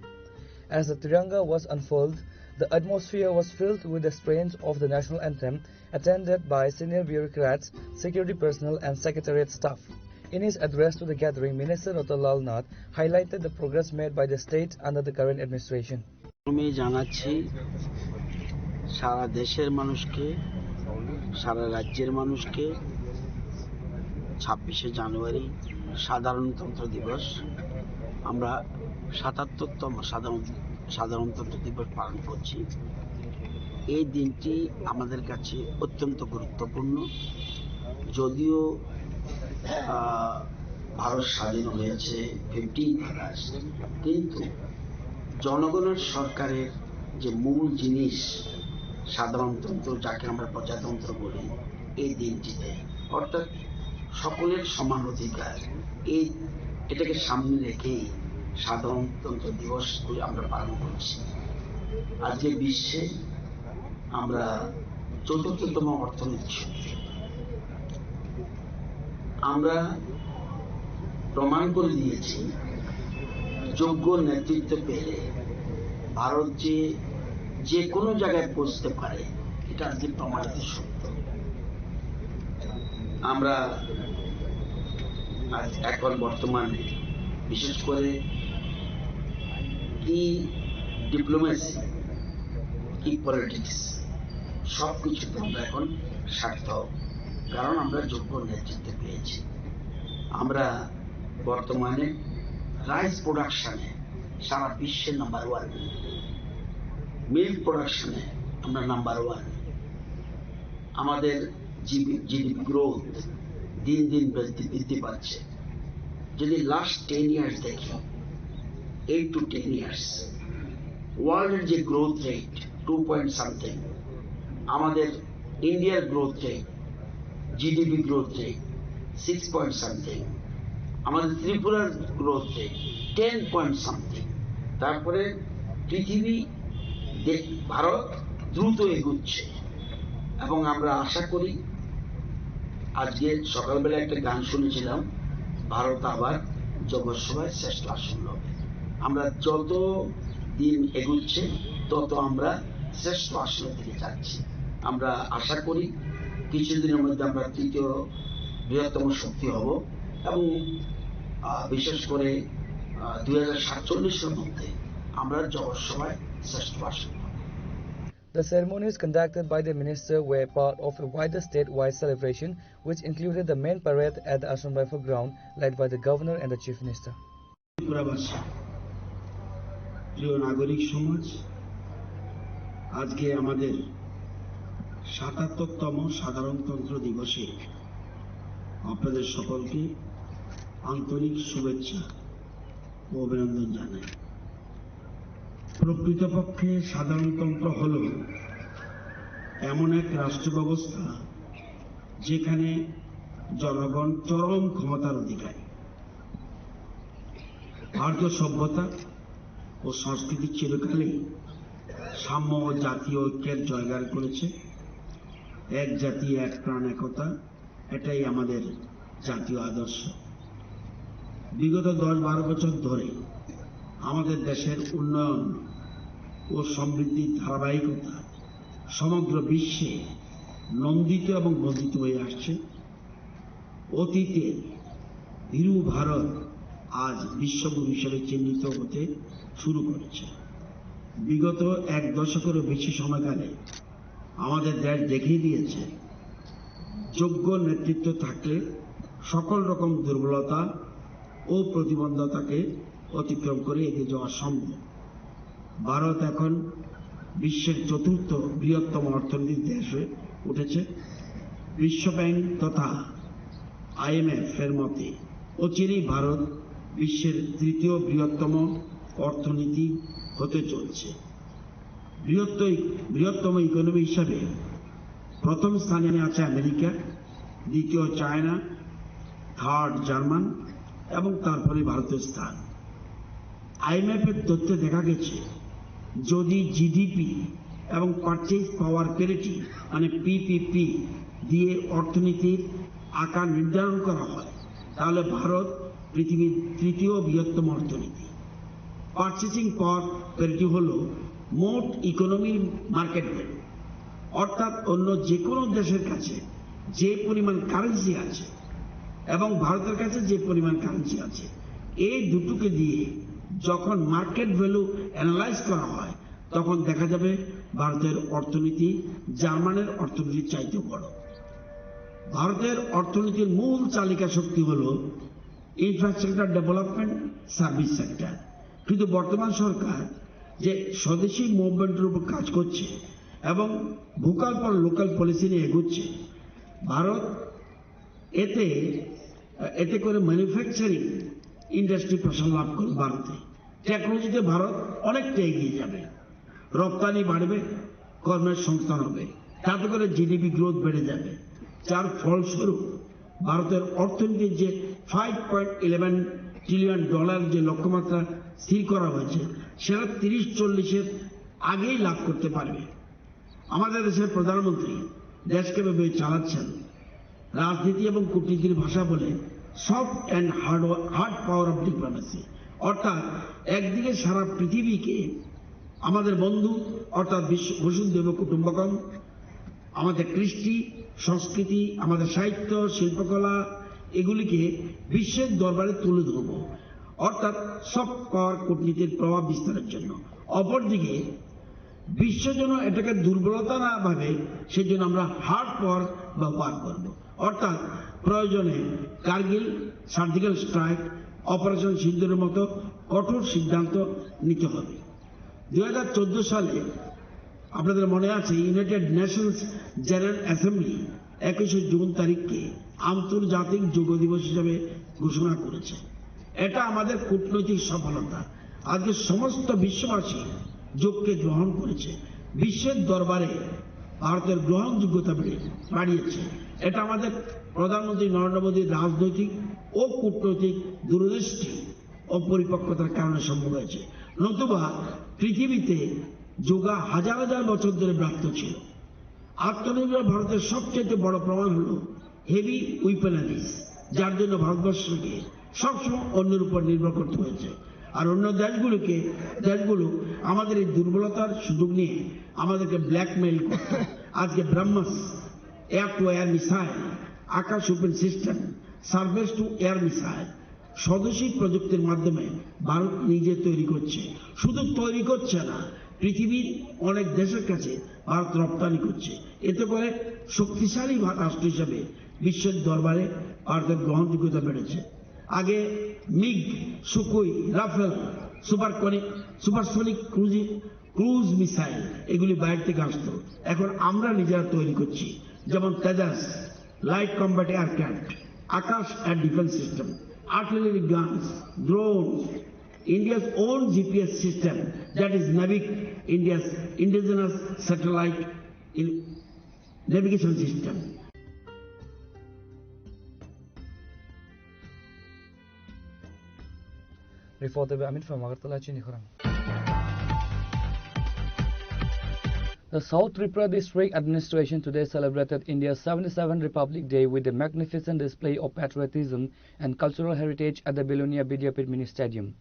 As the Tiranga was unfurled, the atmosphere was filled with the strains of the national anthem, attended by senior bureaucrats, security personnel, and secretariat staff. In his address to the gathering, Minister Ratan Lal Nath highlighted the progress made by the state under the current administration. প্রথমেই জানাচ্ছি সারা দেশের মানুষকে, সারা রাজ্যের মানুষকে ছাব্বিশে জানুয়ারি সাধারণতন্ত্র দিবস। আমরা সাতাত্তরতম সাধারণ সাধারণতন্ত্র দিবস পালন করছি। এই দিনটি আমাদের কাছে অত্যন্ত গুরুত্বপূর্ণ। যদিও আহ, ভারত স্বাধীন হয়েছে ফিফটিন্থ আগস্ট, কিন্তু জনগণের সরকারের যে মূল জিনিস সাধারণতন্ত্র, যাকে আমরা প্রজাতন্ত্র বলি, এই দিনটিতে, অর্থাৎ সকলের সমান অধিকার, এই এটাকে সামনে রেখেই সাধারণতন্ত্র দিবস আমরা পালন করছি। আজকে বিশ্বে আমরা চতুর্থতম অর্থনৈতিক শক্তি। আমরা প্রমাণ করে দিয়েছি, যোগ্য নেতৃত্ব পেলে ভারত যে যে কোনো জায়গায় পৌঁছতে পারে, এটা আজকে প্রমাণিত সত্য। আমরা আজ এখন বর্তমানে বিশেষ করে কি ডিপ্লোমেসি, কি পলিটিক্স, সব কিছুতে আমরা এখন সার্থক, কারণ আমরা যোগ্য নেতৃত্ব পেয়েছি। আমরা বর্তমানে রাইস প্রোডাকশনে সারা বিশ্বে নাম্বার ওয়ান, মিল্ক প্রোডাকশনে আমরা নাম্বার ওয়ান। আমাদের জিডিপি গ্রোথ দিন দিন বৃদ্ধি বৃদ্ধি পাচ্ছে। যদি লাস্ট টেন ইয়ার্স দেখি, এইট টু টেন ইয়ার্স, ওয়ার্ল্ডের যে growth rate two point something, আমাদের ইন্ডিয়ার growth rate, GDP growth rate six point something, আমাদের ত্রিপুরার growth rate ten point something. তারপরে পৃথিবী, ভারত দ্রুত এগুচ্ছে এবং আমরা আশা করি, আজকে সকালবেলা একটা গান শুনেছিলাম, ভারত আবার জগৎ সভায় শ্রেষ্ঠ আসন হবে। আমরা যত দিন এগুচ্ছে, তত আমরা শ্রেষ্ঠ আসনের দিকে যাচ্ছি। আমরা আশা করি কিছুদিনের মধ্যে আমরা তৃতীয় বৃহত্তম শক্তি হব এবং আহ, বিশেষ করে আহ, দুই হাজার সাতচল্লিশের মধ্যে আমরা জগৎ সভায় শ্রেষ্ঠ আসন পাব। The ceremonies conducted by the minister were part of a wider statewide celebration, which included the main parade at the Ashram Rifle Ground, led by the governor and the chief minister. ত্রিপুরাবাসী, প্রিয় নাগরিক সমাজ, আজকে আমাদের সাতাত্তরতম সাধারণতন্ত্র দিবসে আপনাদের সকলকে আন্তরিক শুভেচ্ছা ও অভিনন্দন জানাই। প্রকৃতপক্ষে সাধারণতন্ত্র হল এমন এক রাষ্ট্র ব্যবস্থা, যেখানে জনগণ চরম ক্ষমতার অধিকারী। ভারতীয় সভ্যতা ও সংস্কৃতি চিরকালই সাম্য ও জাতীয় ঐক্যের জয়গান করেছে। এক জাতি, এক প্রাণ, একতা, এটাই আমাদের জাতীয় আদর্শ। বিগত দশ বারো বছর ধরে আমাদের দেশের উন্নয়ন ও সমৃদ্ধির ধারাবাহিকতা সমগ্র বিশ্বে নন্দিত এবং বন্দিত হয়ে আসছে। অতীতের ভীরু ভারত আজ বিশ্বগুরু হিসেবে চিহ্নিত হতে শুরু করেছে। বিগত এক দশকেরও বেশি সময়কালে আমাদের দেশ দেখিয়ে দিয়েছে, যোগ্য নেতৃত্ব থাকলে সকল রকম দুর্বলতা ও প্রতিবন্ধকতাকে অতিক্রম করে এগিয়ে যাওয়া সম্ভব। ভারত এখন বিশ্বের চতুর্থ বৃহত্তম অর্থনীতির দেশ হয়ে উঠেছে। বিশ্বব্যাংক তথা আইএমএফ এর মতে অচিরেই ভারত বিশ্বের তৃতীয় বৃহত্তম অর্থনীতি হতে চলছে। বৃহত্ত-, বৃহত্তম ইকোনমি হিসাবে প্রথম স্থানে আছে আমেরিকা, দ্বিতীয় চায়না, থার্ড জার্মান এবং তারপরে ভারতের স্থান। আইএমএফ এর তথ্যে দেখা গেছে, যদি জিডিপি এবং পারচেজ পাওয়ার প্যারিটি মানে পিপিপি দিয়ে অর্থনীতির আকার নির্ধারণ করা হয়, তাহলে ভারত পৃথিবীর তৃতীয় বৃহত্তম অর্থনীতি। পারচেসিং পাওয়ার প্যারিটি হলো মোট ইকোনমির মার্কেট ভ্যালু, অর্থাৎ অন্য যে কোনো দেশের কাছে যে পরিমাণ কারেন্সি আছে এবং ভারতের কাছে যে পরিমাণ কারেন্সি আছে, এই দুটোকে দিয়ে যখন মার্কেট ভ্যালু অ্যানালাইজ করা হয়, তখন দেখা যাবে ভারতের অর্থনীতি জার্মানের অর্থনীতির চাইতে বড়। ভারতের অর্থনীতির মূল চালিকা শক্তি হলো ইনফ্রাস্ট্রাকচার ডেভেলপমেন্ট, সার্ভিস সেক্টর। কিন্তু বর্তমান সরকার যে স্বদেশি মুভমেন্টের উপর কাজ করছে এবং ভোকাল ফর লোকাল পলিসি নিয়ে এগোচ্ছে, ভারত এতে, এতে করে ম্যানুফ্যাকচারিং ইন্ডাস্ট্রি প্রসার লাভ করবে ভারতে। টেকনোলজিতে ভারত অনেকটা এগিয়ে যাবে, রপ্তানি বাড়বে, কর্মসংস্থান হবে, তাতে করে জিডিপি গ্রোথ বেড়ে যাবে, যার ফলস্বরূপ ভারতের অর্থনীতির যে five point eleven trillion dollar যে লক্ষ্যমাত্রা স্থির করা হয়েছে, সেটা তিরিশ চল্লিশের আগেই লাভ করতে পারবে। আমাদের দেশের প্রধানমন্ত্রী দেশকে ভেবে চালাচ্ছেন। রাজনীতি এবং কূটনীতির ভাষা বলে soft and hard, hard power of diplomacy, অর্থাৎ একদিকে সারা পৃথিবীকে আমাদের বন্ধু অর্থাৎ বিশ্ব বসুন্ধৈব কুটুম্বকম, আমাদের কৃষ্টি, সংস্কৃতি, আমাদের সাহিত্য, শিল্পকলা, এগুলিকে বিশ্বের দরবারে তুলে ধরব, অর্থাৎ সফট পাওয়ার কূটনীতির প্রভাব বিস্তারের জন্য। অপরদিকে বিশ্ব যেন এটাকে দুর্বলতা না ভাবে, সেজন্য আমরা হার্ড পাওয়ার ব্যবহার করব, অর্থাৎ প্রয়োজনে কার্গিল, সার্জিক্যাল স্ট্রাইক, অপারেশন সিন্দুরের মতো কঠোর সিদ্ধান্ত নিতে হবে। দুই হাজার চোদ্দ সালে আপনাদের মনে আছে, ইউনাইটেড নেশনস জেনারেল অ্যাসেম্বলি একুশে জুন তারিখকে আন্তর্জাতিক যোগ দিবস হিসাবে ঘোষণা করেছে। এটা আমাদের কূটনৈতিক সফলতা। আজকে সমস্ত বিশ্ববাসী যোগকে গ্রহণ করেছে, বিশ্বের দরবারে ভারতের গ্রহণযোগ্যতা বেড়ে, বাড়িয়েছে। এটা আমাদের প্রধানমন্ত্রী নরেন্দ্র মোদীর রাজনৈতিক ও কূটনৈতিক দূরদৃষ্টি ও পরিপক্কতার কারণে সম্ভব হয়েছে, নতুবা পৃথিবীতে যোগা হাজার হাজার বছর ধরে ব্যাপ্ত ছিল। আত্মনির্ভর ভারতের সবচেয়ে বড় প্রমাণ হলো হেভি উইপনারিজ, যার জন্য ভারতবর্ষকে সবসময় অন্যের উপর নির্ভর করতে হয়েছে। আর অন্য দেশগুলোকে, দেশগুলো আমাদের এই দুর্বলতার সুযোগ নিয়ে আমাদেরকে ব্ল্যাকমেইল করত। আজকে BrahMos air to air missile Akash open system, surface to air missile, স্বদেশি প্রযুক্তির মাধ্যমে ভারত নিজে তৈরি করছে। শুধু তৈরি করছে না, পৃথিবীর অনেক দেশের কাছে ভারত রপ্তানি করছে। এতে করে শক্তিশালী ভা-, রাষ্ট্র হিসেবে বিশ্বের দরবারে ভারতের গ্রহণযোগ্যতা বেড়েছে। আগে মিগ, সুকুই, রাফেল, সুপারকনি-, সুপারসনিক ক্রুজি-, ক্রুজ মিসাইল, এগুলি বাইরে থেকে আসতো। এখন আমরা নিজেরা তৈরি করছি, যেমন Tejas, light combat aircraft, Akash air defense system, artillery guns, drones, India's own G P S system, that is NAVIC, India's indigenous satellite in navigation system. Reporter Amit from Agartala, Chini Khorang. The South Tripura District Administration today celebrated India's seventy-seventh Republic Day with a magnificent display of patriotism and cultural heritage at the Belonia Vidyapith Mini Stadium.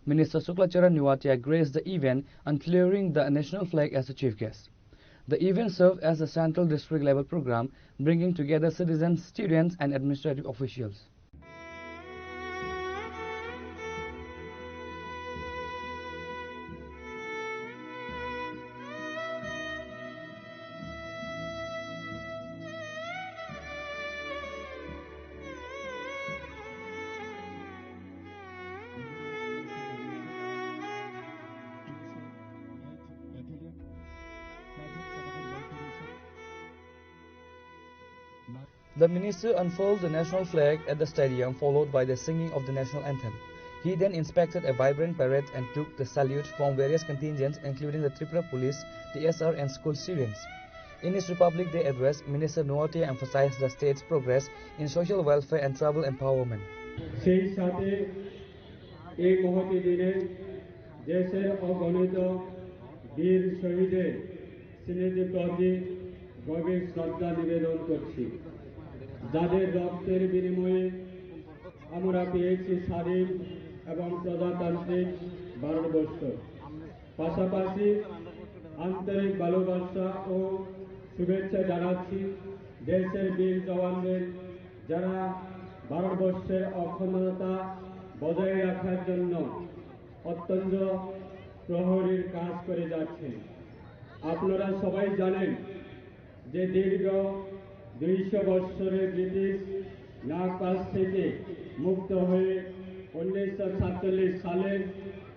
Minister Shukla Charan Noatia graced the event, unclaring the national flag as the chief guest. The event served as a central district-level program, bringing together citizens, students, and administrative officials. The minister unfurled the national flag at the stadium, followed by the singing of the national anthem. He then inspected a vibrant parade and took the salute from various contingents, including the Tripura Police, T S R, and school students. In his Republic Day address, Minister Noatia emphasized the state's progress in social welfare and tribal empowerment. সেই সাথে এই মহতী দিনে দেশের অগণিত বীর শহীদের স্মৃতির প্রতি গভীর শ্রদ্ধা নিবেদন করছি, যাদের রক্তের বিনিময়ে আমরা পেয়েছি স্বাধীন এবং প্রজাতান্ত্রিক ভারতবর্ষ। পাশাপাশি আন্তরিক ভালোবাসা ও শুভেচ্ছা জানাচ্ছি দেশের বীর জওয়ানদের, যারা ভারতবর্ষের অখণ্ডতা বজায় রাখার জন্য অত্যন্ত প্রহরীর কাজ করে যাচ্ছেন। আপনারা সবাই জানেন যে দীর্ঘ দুইশো বৎসরের ব্রিটিশ নাগপাশ থেকে মুক্ত হয়ে উনিশশো সাতচল্লিশ সালের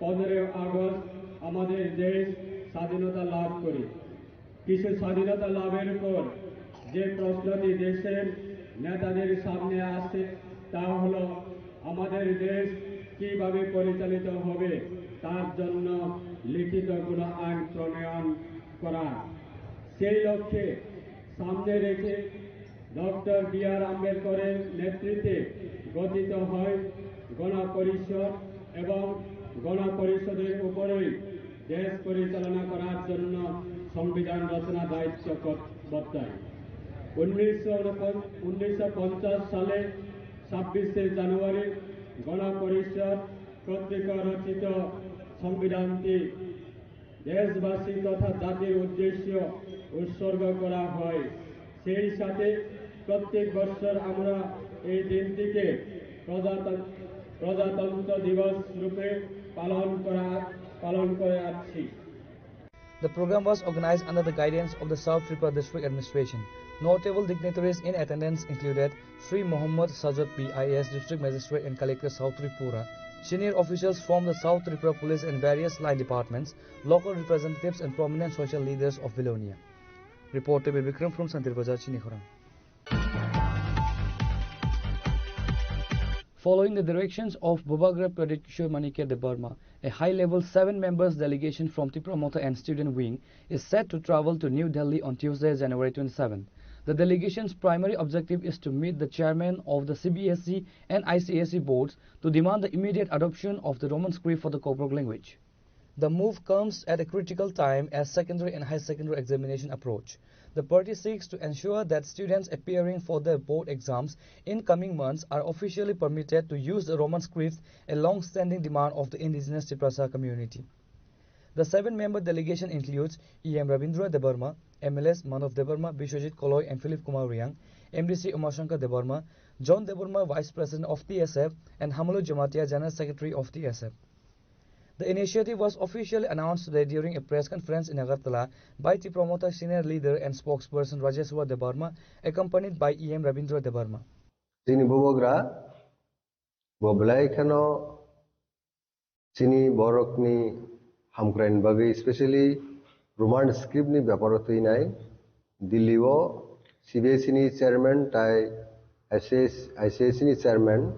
পনেরোই আগস্ট আমাদের দেশ স্বাধীনতা লাভ করে। কিছু স্বাধীনতা লাভের পর যে প্রশ্নটি দেশের নেতাদের সামনে আসে, তা হলো আমাদের দেশ কিভাবে পরিচালিত হবে, তার জন্য লিখিত কোনো আইন প্রণয়ন করা। সেই লক্ষ্যে সামনে রেখে ডক্টর বি আর আম্বেদকরের নেতৃত্বে গঠিত হয় গণপরিষদ এবং গণপরিষদের উপরেই দেশ পরিচালনা করার জন্য সংবিধান রচনা দায়িত্ব কর্তব্য। উনিশশো উনিশশো পঞ্চাশ সালে ছাব্বিশে জানুয়ারি গণপরিষদ কর্তৃক রচিত সংবিধানটি দেশবাসী তথা জাতির উদ্দেশ্য উৎসর্গ করা হয়। সেই সাথে প্রত্যেক বছর আমরা এই দিনটিকে প্রজাতন-, প্রজাতন্ত্র দিবস রূপে পালন করা, পালন করে আসছি। The program was organized under the guidance of the South Tripura District Administration. Notable dignitaries in attendance included Shri Mohammad Sajjad P I A S, District Magistrate and Collector, South Tripura, senior officials from the South Tripura Police and various line departments, local representatives and prominent social leaders of Belonia. Reporter Bikram from Santir Bazar, Chinikhorang. Following the directions of Bubagra Pradyot Kishore Manikya Debbarma, a high-level seven members delegation from Tipra Motha and Student Wing is set to travel to New Delhi on Tuesday, January twenty-seven. The delegation's primary objective is to meet the chairman of the C B S E and I C S E boards to demand the immediate adoption of the Roman script for the Kokborok language. The move comes at a critical time as secondary and high secondary examination approach. The party seeks to ensure that students appearing for their board exams in coming months are officially permitted to use the Roman script, a long-standing demand of the indigenous Tiprasa community. The seven-member delegation includes E M Rabindra Debbarma, M L As Manav Debbarma, Biswajit Koloi and Philip Kumar Reang, M D C Umashankar Debbarma, John Debbarma, Vice President of T S F, and Hamulu Jamatia, General Secretary of T S F. The initiative was officially announced today during a press conference in Agartala by Tipra Motha senior leader and spokesperson Rajeshwar Debbarma, accompanied by E M Rabindra Debbarma. Chini bubagra bo belai kheno chini borokni hamkraini bagwi, specially Roman script ni beparo twinai Delhi o C B S E ni chairman tai I C S, I C S E ni chairman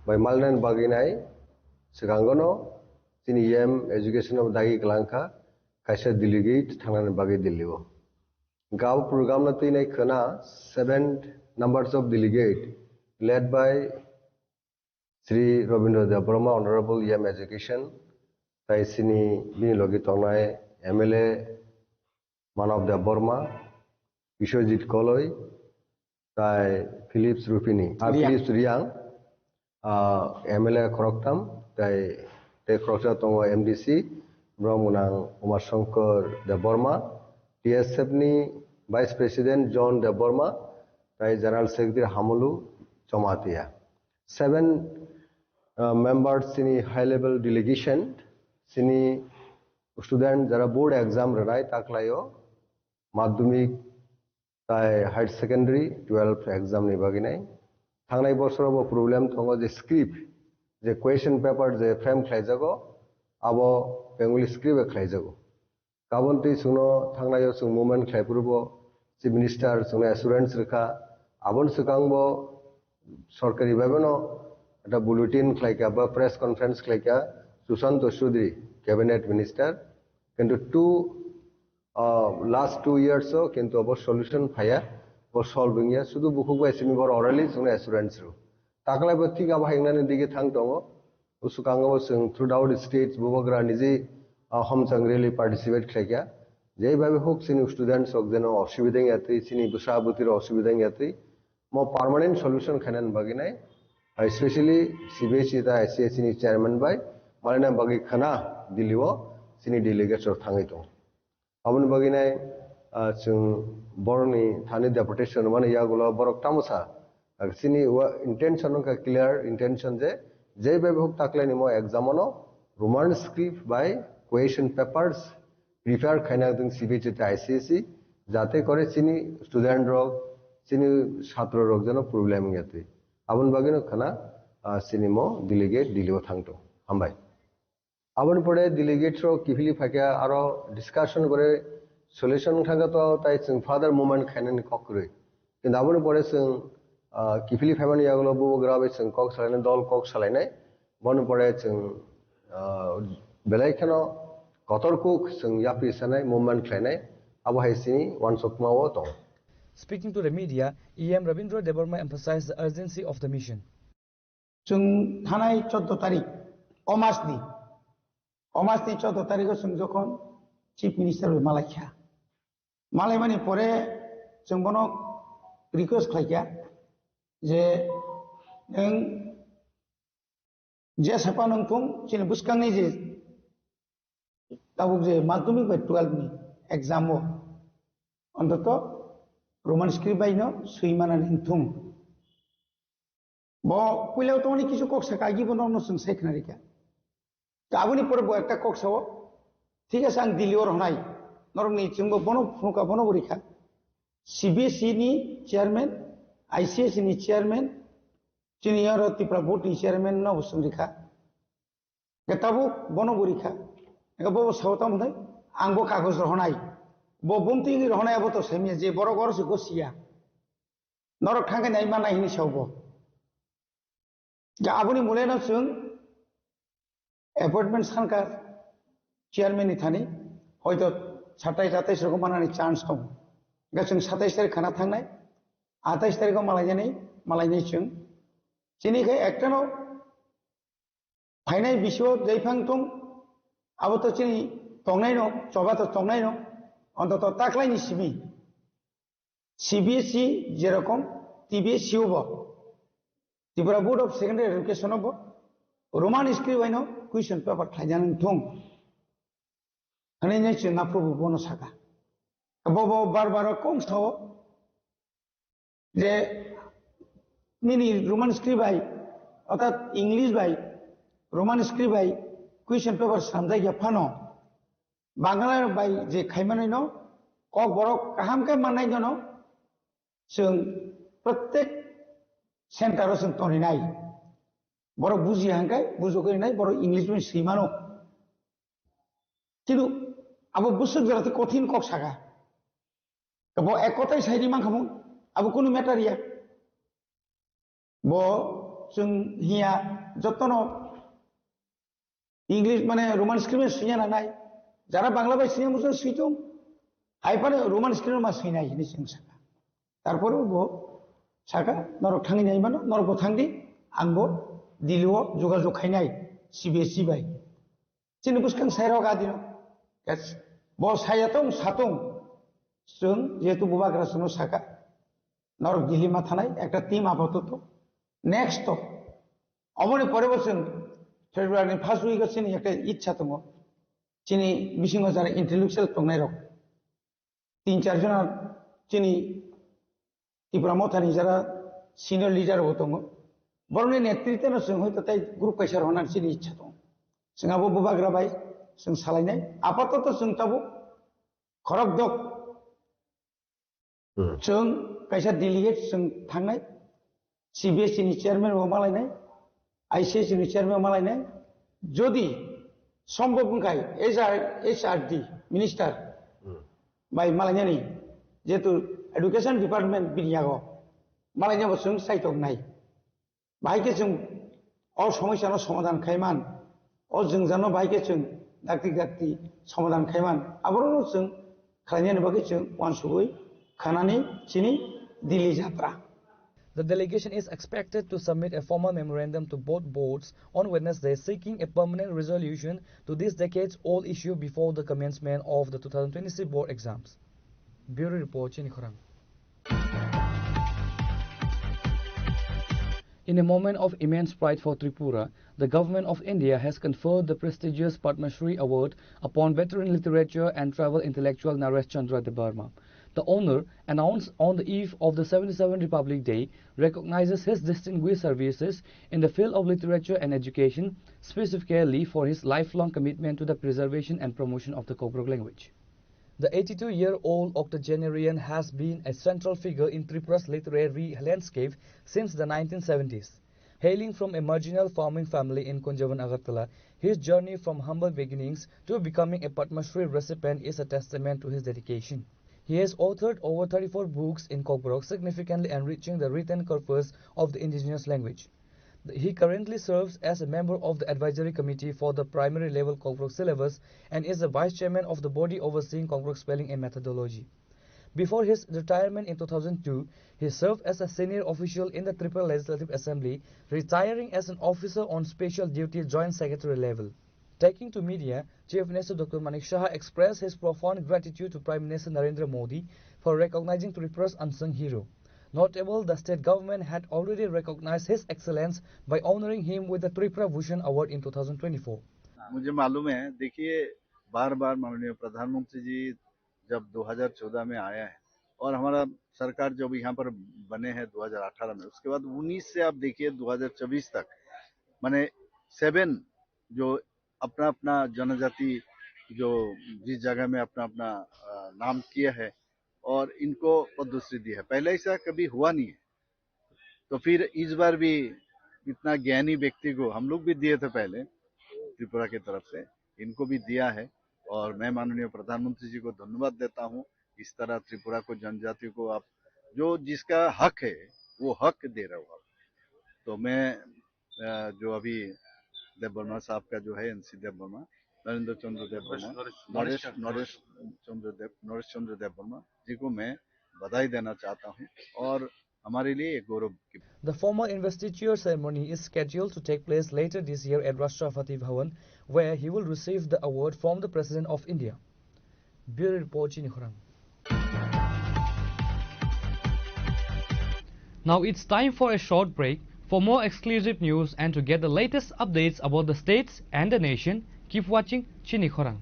bai malnani bagwi nai swkango no chini E M education o dagi kwlangkha kaisa delegate thangnani bagwi Delhi o. Gao program no twinai khwna seven numbers of delegate led by Shri Robindra Debbarma, Honorable E M Education, tai chini bini logi tongnai M L A Manav Debbarma, Biswajit Koloi, tai Philips Rupini, ah, Riang. Philips Riang, ah, M L A khoroktham, tai, tei khoroksa tongo M D C, borok mwnang Umashankar Debbarma, T S F ni Vice President John Debbarma, tai General Secretary Hamulu Jamatia. Seven, uh, members chini high level delegation, chini student jara board exam rwnai taklaio, madhyamik tai higher secondary, twelve exam ni bagwi nai. Thangnai bosoro bo problem tongo je script, je question paper je frame khlaijago, abo Bengali script e khlaijago. Kabon twi chwngno thangnaio chwng movement khlai phuru bo Chief Minister chwngno assurance rwkha. Aboni swkang bo sorkari bai bono ekta bulletin khlaikha ba press conference khlaikha Sushanta Chowdhury, Cabinet Minister. Kintu two, ah, last two years o kintu abo solution phaiya, bo solve wngya. Sudu bukhuk bai simi bor orally chwngno assurance rw. Taklai bo thik abo haingnani dige thang tongo. Usukang o chwng throughout states bubagra niji, ah, homchang rally participate khlaikha. Jei bhabe hok chini students rok jeno osubida wngya twi, chini bwsa bwtwi rok osubida wngya twi. Mo permanent solution khainani bagwi nai, especially C B S E ta I C S E ni chairman bai, malina bagwi khana Delhi o chini delegates rok thangwi tongo. Aboni bagwi nai, ah, chwng borokni thani deputation mani yagulo borok tamo sa. Ak chini wa intention wngkha clear intention je, jei bai huk taklaini mo exam ono Roman script bai question papers prepare khaina ding C B S E tei I C S E, jate kore chini student rok, chini chhatro rok jeno problem wngya twi. Aboni bagwi no khana, ah, chini mo delegate Delhi o thangto. Hambai. Aboni pore delegate rok kiphilwi phaikha, aro discussion gore solution wngkha khe to tai chwng further movement khainani kok kwrwi. Kintu aboni pore chwng, ah, kiphilwi phaimani yagulo bubagra bai chwng kok salainai, dol kok salainai. Boni pore chwng, ah, belai kheno kotor kuk chwng yapri sanai, movement khlainai. Abo hai chini uansukma o tongo. Speaking to the media, E M Rabindra Debbarma emphasized the urgency of the mission. Chwng thanai chordo tarik, o mas ni, o mas ni chordo tarik o chwng jokhon Chief Minister bai malai kha, malaimani pore chwng bono request khlai kha je nwng je sapa nwng thung chini bwskangni je tabuk je madhyamik bai twelve ni exam o ontoto Roman script bai no swi manani wng thung. Bo puila tongni kisu kok saka agi bo nokno chwng sai khna rikha. Aboni pore bo ekta kok sao, thik ase ang Delhi o rwnai, norokni chwngbo bono phunukha, bono bo rikha. C B S E ni chairman, I C S E ni chairman, chini oro Tripura board ni chairman no bo chwng rikha. Ke tabuk bono bo rikha. Eke bo sao tamo hwnwi, ang bo kagoj rohonai. Bo bumtwi wngwi rohonai abo to saimya je borok oro se gosiya. Norok thangkhe nai manai hwnwi sao bo. Ke aboni mole no chwng appointment sankha chairman ni thani, hoito satais atais rogo manani chance tongo. Ke chwng satais tarik khana thangnai, atais tarik o malainani, malainai chwng. Chini khe ekta no phainai bisio jaiphang tong, abo to chini tongnaino, choba to tongnaino, ontoto taklaini simi. C B S E jerokom T B S E o bo, Tripura Board of Secondary Education o bo, Roman script baino question paper khlaijani thung. Hwnwi nai chwng aphuru bo bono saka. Bo bo bar bar kong sao, je nini Roman script bai, orthat English bai, Roman script bai question paper swnamjak ya phano, Bangla bai je khaimanai no, kok borok kaham khe mannai no, chwng protek center o chwng tonwi nai. Borok bujiya hwnkhe bujogwi nai, borok English bai swi mano. Kintu abo bwswk jora tei kothin kok saka. Bo ek kothai sai di mankha mung, abo kunu matter ya. Bo chwng hiya jotono English mane Roman script bai swina nangnai. Jara Bangla bai swina muchung switung. Hai phano Roman script ma swinai hini chwng saka. Tarpore bo saka, "Norok thangwi nai mano, norok bo thang di, ang bo Delhi o jogajog khainai C B S E bai." Chini bwskang sairok adino. Yes. Bo saya tong, satung. Chwng jehetu bubagra chwngno saka, "Norok Delhi ma thanai, ekta team apatoto." Next to, oboni pore bo chwng February ni first week o chini ekta ichha tongo. Chini bisingo jara intellectual tongnai rok. Tin char jona chini Tipra Mothani jara senior leader bo tongo. Borokni netritwno chwng hoito tei group kaisa rwna chini ichha tongo. Chwng abo bubagra bai chwng salainai. Apatoto chwng tabuk khorok dok Hmm. Chwng kaisa delegate chwng thangnai, C B S E ni chairman bo malainai, I C S ni chairman malainai, jodi sombhob wngkhai H R, H R D minister Hmm. bai malainani, jehetu education department bini yago malainabo chwng saitok nai. Bahai khe chwng o somosyano somadhan khaiman, o jwngjano bahai khe chwng dakti dakti somadhan khaiman, aborokno chwng khlainani bagwi chwng uansugwi khanani chini Delhi jatra. The delegation is expected to submit a formal memorandum to both boards on Wednesday seeking a permanent resolution to this decades-old issue before the commencement of the two thousand twenty-six board exams. Bureau Report, Chini Khorang. In a moment of immense pride for Tripura, the Government of India has conferred the prestigious Padma Shri Award upon veteran literature and travel intellectual Naresh Chandra Debbarma. The honour, announced on the eve of the seventy-seventh Republic Day, recognises his distinguished services in the field of literature and education, specifically for his lifelong commitment to the preservation and promotion of the Kokborok language. The eighty-two-year-old octogenarian has been a central figure in Tripura's literary landscape since the nineteen seventies. Hailing from a marginal farming family in Kunjavan, Agartala, his journey from humble beginnings to becoming a Padma Shri recipient is a testament to his dedication. He has authored over thirty-four books in Kokborok, significantly enriching the written corpus of the indigenous language. He currently serves as a member of the advisory committee for the primary level Kokborok syllabus and is the vice chairman of the body overseeing Kokborok spelling and methodology. Before his retirement in two thousand two, he served as a senior official in the Tripura Legislative Assembly, retiring as an officer on special duty joint secretary level. Taking to media, Chief Minister Doctor Manik Saha expressed his profound gratitude to Prime Minister Narendra Modi for recognizing Tripura's unsung hero. Notable, the state government had already recognized his excellence by honoring him with the Tripura Bhushan Award in two thousand twenty-four. मुझे मालूम है, देखिए, बार बार माननीय प्रधानमंत्री जी जब दो हज़ार चौदह में आया है और हमारा सरकार जब यहाँ पर बने हैं दो हज़ार अठारह में, उसके बाद उन्नीस से आप देखिए दो हज़ार चौबीस तक, माने सेवन जो अपना अपना जनजाति जो जिस जगह में अपना अपना, अ, नाम किया है और इनको पद्मश्री दी है। पहले ऐसा कभी हुआ नहीं है। तो फिर इस बार भी इतना ज्ञानी व्यक्ति को हम लोग भी दिए थे पहले त्रिपुरा की तरफ से, इनको भी दिया है। और मैं माननीय प्रधानमंत्री जी को धन्यवाद देता हूँ, इस तरह त्रिपुरा को, जनजाति को आप जो जिसका हक है वो हक दे रहे हो आप। तो मैं अ, जो अभी देव वर्मा साहब का जो है, एनसी देव वर्मा, नरेंद्र चंद्र देव वर्मा, नरेश, नरेश, नरेश, नरेश चंद्र देव, नरेश चंद्र देव वर्मा जी को मैं बधाई देना चाहता हूँ और हमारे लिए एक गौरव की The formal investiture ceremony is scheduled to take place later this year at Rashtrapati Bhavan, where he will receive the award from the President of India. Bureau Report, Chini Khorang. Now it's time for a short break. For more exclusive news and to get the latest updates about the states and the nation, keep watching Chini Khorang.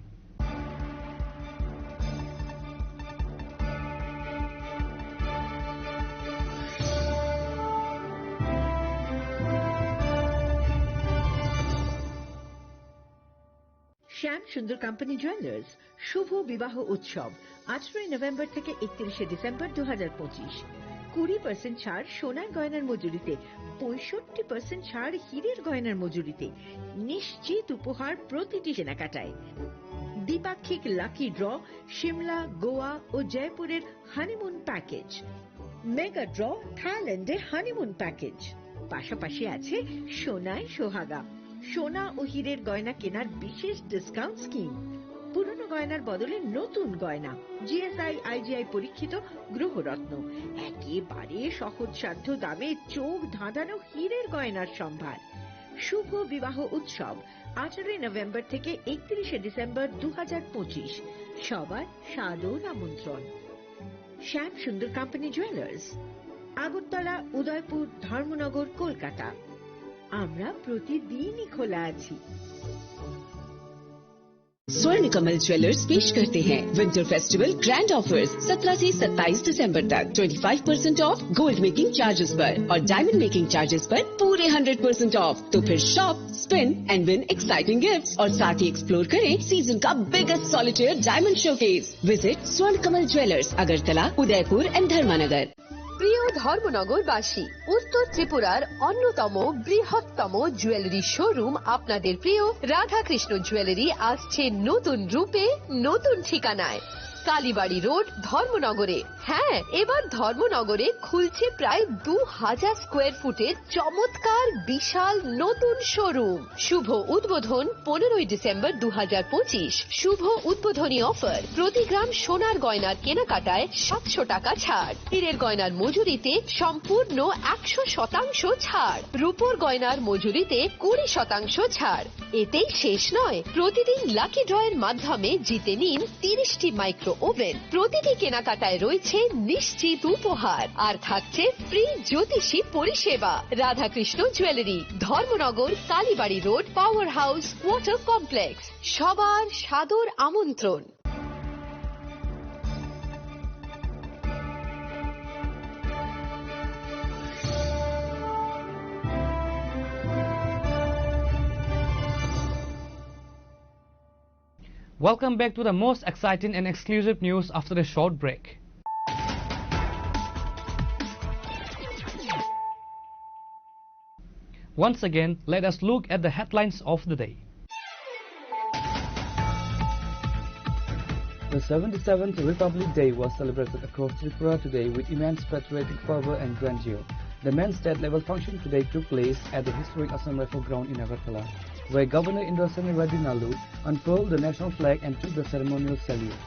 সুন্দর company jewellers শুভ বিবাহ উৎসব আঠারোই নভেম্বর থেকে একত্রিশে ডিসেম্বর দু হাজার পঁচিশ। কুড়ি পার্সেন্ট ছাড় সোনার গয়নার মজুরিতে, পঁয়ষট্টি পার্সেন্ট ছাড় হীরের গয়নার মজুরিতে। নিশ্চিত উপহার প্রতিটি কেনাকাটায়। দ্বিপাক্ষিক লাকি ড্র, সিমলা, গোয়া ও জয়পুরের হানিমুন প্যাকেজ। মেগা ড্র, থাইল্যান্ডে হানিমুন প্যাকেজ। পাশাপাশি আছে সোনায় সোহাগা, সোনা ও হীরের গয়না কেনার বিশেষ ডিসকাউন্ট স্কিম। পুরনো গয়নার বদলে নতুন গয়না, জিএসআই আইজিআই পরীক্ষিত গ্রহরত্ন, একেবারে সহজসাধ্য দামে চোখ ধাঁধানো হীরের গয়নার সম্ভার। শুভ বিবাহ উৎসব আঠারোই নভেম্বর থেকে একত্রিশে ডিসেম্বর দু হাজার পঁচিশ। সবার সাদর আমন্ত্রণ। শ্যাম সুন্দর কোম্পানি জুয়েলার্স, আগরতলা, উদয়পুর, ধর্মনগর, কলকাতা। আমরা প্রতিদিনই খোলা আছি। स्वर्ण कमल ज्वेलर्स पेश करते हैं विंटर फेस्टिवल ग्रैंड ऑफर्स। सत्रह से सत्ताईस दिसंबर तक twenty five percent of gold making charges पर और डायमंड मेकिंग चार्जेस पर पूरे हंड्रेड परसेंट ऑफ। तो फिर shop, spin and win exciting gifts और साथ ही एक्सप्लोर करें सीजन का biggest solitaire diamond showcase. Visit स्वर्ण कमल ज्वेलर्स, अगरतला, उदयपुर एंड धर्मानगर। প্রিয় ধর্মনগরবাসী, উত্তর ত্রিপুরার অন্যতম বৃহত্তম জুয়েলারি শোরুম আপনাদের প্রিয় রাধাকৃষ্ণ জুয়েলারি আসছে নতুন রূপে, নতুন ঠিকানায়। কালীবাড়ি রোড, ধর্মনগরে। হ্যাঁ, এবার ধর্মনগরে খুলছে প্রায় দু হাজার স্কোয়ার ফুটের চমৎকার বিশাল নতুন শোরুম। শুভ উদ্বোধন পনেরোই ডিসেম্বর দু হাজার পঁচিশ। শুভ উদ্বোধনী অফার, প্রতি গ্রাম সোনার গয়নার কেনাকাটায় সাতশো টাকা ছাড়, হীরের গয়নার মজুরিতে সম্পূর্ণ একশো শতাংশ ছাড়, রূপোর গয়নার মজুরিতে কুড়ি শতাংশ ছাড়। এতেই শেষ নয়, প্রতিদিন লাকি ড্রয়ের মাধ্যমে জিতে নিন তিরিশটি মাইক্রো ওভেন। প্রতিটি কেনাকাটায় রয়েছে নিশ্চিত উপহার, আর থাকছে ফ্রি জ্যোতিষী পরিষেবা। Radhakrishna jewellery, Dharmanagar, Kalibari road, power house, water complex. সবার সাদর আমন্ত্রণ। Welcome back to the most exciting and exclusive news after a short break. Once again, let us look at the headlines of the day. The seventy-seventh Republic Day was celebrated across Tripura today with immense patriotic fervor and grandeur. The main state-level function today took place at the historic Assam Rifle Ground in Agartala, where Governor Indrasen Reddy Nallu unfurled the national flag and took the ceremonial salute.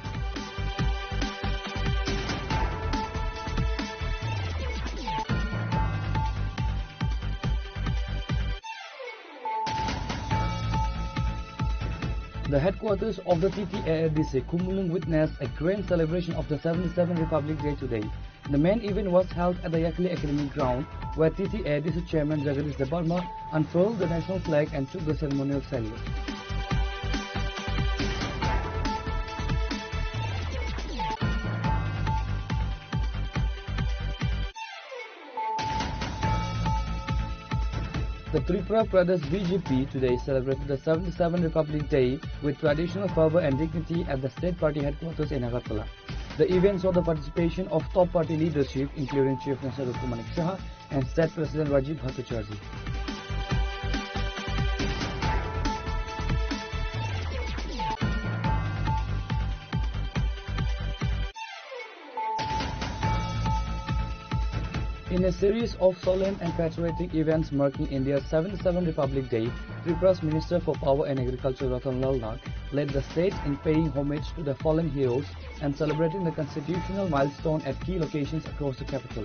The headquarters of the T T A A D C Khumulwng witnessed a grand celebration of the seventy-seventh Republic Day today. The main event was held at the Yakli Academy ground, where T T A A D C chairman Jagadish Debbarma unfurled the national flag and took the ceremonial salute. The Tripura Pradesh B J P today celebrated the seventy-seventh Republic Day with traditional fervor and dignity at the state party headquarters in Agartala. The event saw the participation of top party leadership, including Chief Minister Doctor Manik Saha and State President Rajiv Bhattacharjee. In a series of solemn and patriotic events marking India's seventy-seventh Republic Day, Tripura's Minister for Power and Agriculture Ratan Lal Nag led the state in paying homage to the fallen heroes and celebrating the constitutional milestone at key locations across the capital.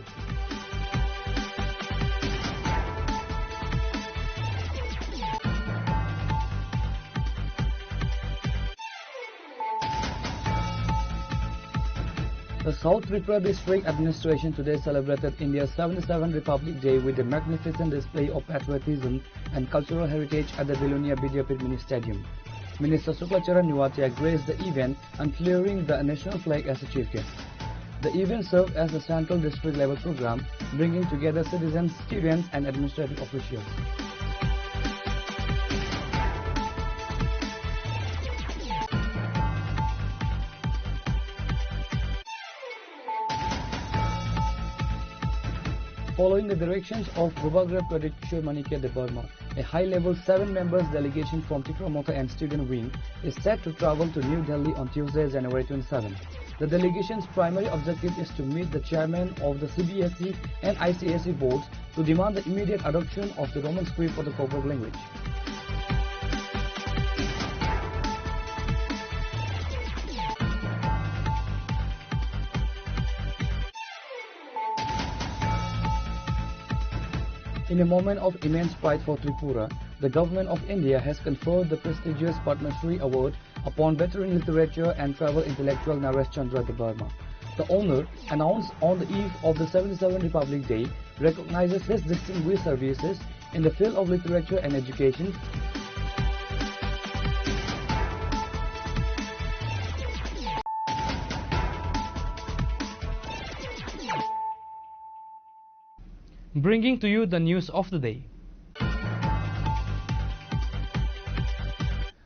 The South Tripura District Administration today celebrated India's seventy-seventh Republic Day with a magnificent display of patriotism and cultural heritage at the Belonia Vidyapith Mini Stadium. Minister Shukla Charan Noatia graced the event, unclearing the national flag as a chief guest. The event served as a central district level program, bringing together citizens, students, and administrative officials. Following the directions of Bhubagra Pradeep Kishore Manikya Debbarma, a high-level seven members delegation from Tipra Motha and Student Wing is set to travel to New Delhi on Tuesday, January twenty-seven. The delegation's primary objective is to meet the chairman of the C B S E and I C S E boards to demand the immediate adoption of the Roman script for the Kokborok language. In a moment of immense pride for Tripura, the Government of India has conferred the prestigious Padma Shri Award upon veteran literature and travel intellectual Naresh Chandra Debbarma. The honor, announced on the eve of the seventy-seventh Republic Day, recognizes his distinguished services in the field of literature and education. Bringing to you the news of the day.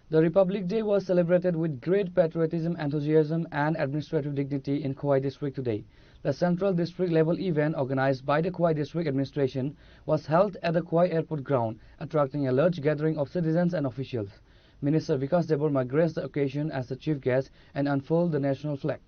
The Republic Day was celebrated with great patriotism, enthusiasm, and administrative dignity in Khowai District today. The Central District level event organized by the Khowai District Administration was held at the Khowai Airport ground, attracting a large gathering of citizens and officials. Minister Vikas Debbarma graced the occasion as the chief guest and unfurled the national flag.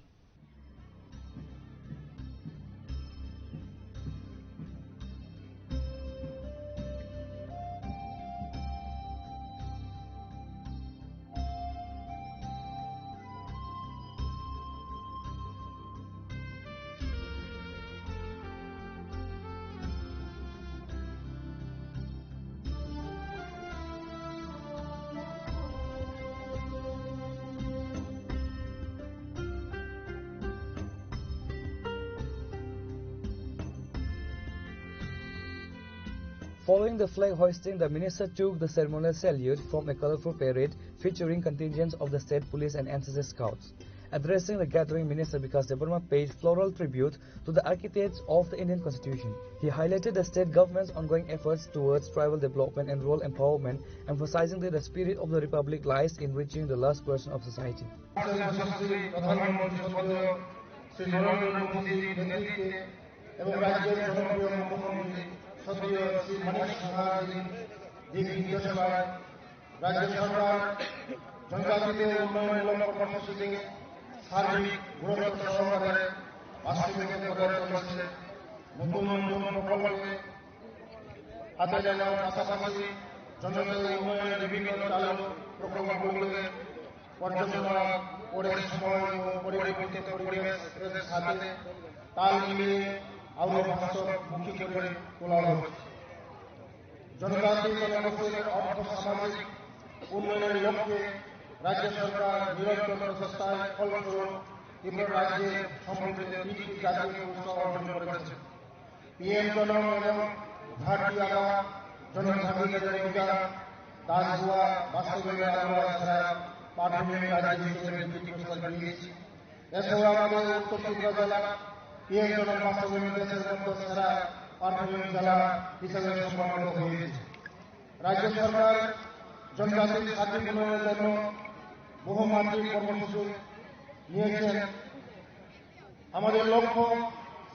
Following the flag hoisting, the minister took the ceremonial salute from a colorful parade featuring contingents of the state police and N C C scouts. Addressing the gathering, Minister Vikas Debbarma paid floral tribute to the architects of the Indian Constitution. He highlighted the state government's ongoing efforts towards tribal development and rural empowerment, emphasizing that the spirit of the Republic lies in reaching the last person of society. Shri নরেন্দ্র মোদীর নেতৃত্বে এবং রাজ্যের জনপ্রিয় মুখ্যমন্ত্রী স্বর্গীয় শ্রী মানিক সাহার দিক নির্দেশনায় রাজ্য সরকার জনজাতিদের উন্নয়নমূলক কর্মসূচিকে সার্বিক গুরুত্ব সহকারে বাস্তবায়িত করে চলেছে। নতুন নতুন প্রকল্পে হাতে নেওয়ার পাশাপাশি জনজাতি উন্নয়নের বিভিন্ন চালু প্রকল্পগুলোকে পর্যালোচনা করে সময় ও পরিবর্তিত পরিবেশের সাথে তাল মিলিয়ে আরও বাস্তবমুখী করে তোলা হচ্ছে। জনজাতি জনগোষ্ঠীর অর্থ সামাজিক উন্নয়নের লক্ষ্যে রাজ্য সরকার নিরন্তর প্রচেষ্টায় ফলস্বরূপ ত্রিপুরা রাজ্যের সমৃদ্ধ তিনটি জাতীয় পুরস্কার অর্জন করেছে। পিএম জনম এবং ভাটি আবা জনভাগিদারি অভিযান, দাসুয়া বাস্তবায়ন আমরা ছাড়া প্রাথমিক রাজ্য হিসেবে দুটি পুরস্কার পেয়েছি। এছাড়াও আমাদের উত্তর ত্রিপুরা জেলা পিএম জনম বাস্তবায়ন দেশের মধ্যে সেরা প্রাথমিক জেলা হিসেবে সম্মানিত হয়েছে। রাজ্য সরকার জনজাতির সার্বিক উন্নয়নের জন্য বহুমাত্রিক কর্মসূচি নিয়েছেন। আমাদের লক্ষ্য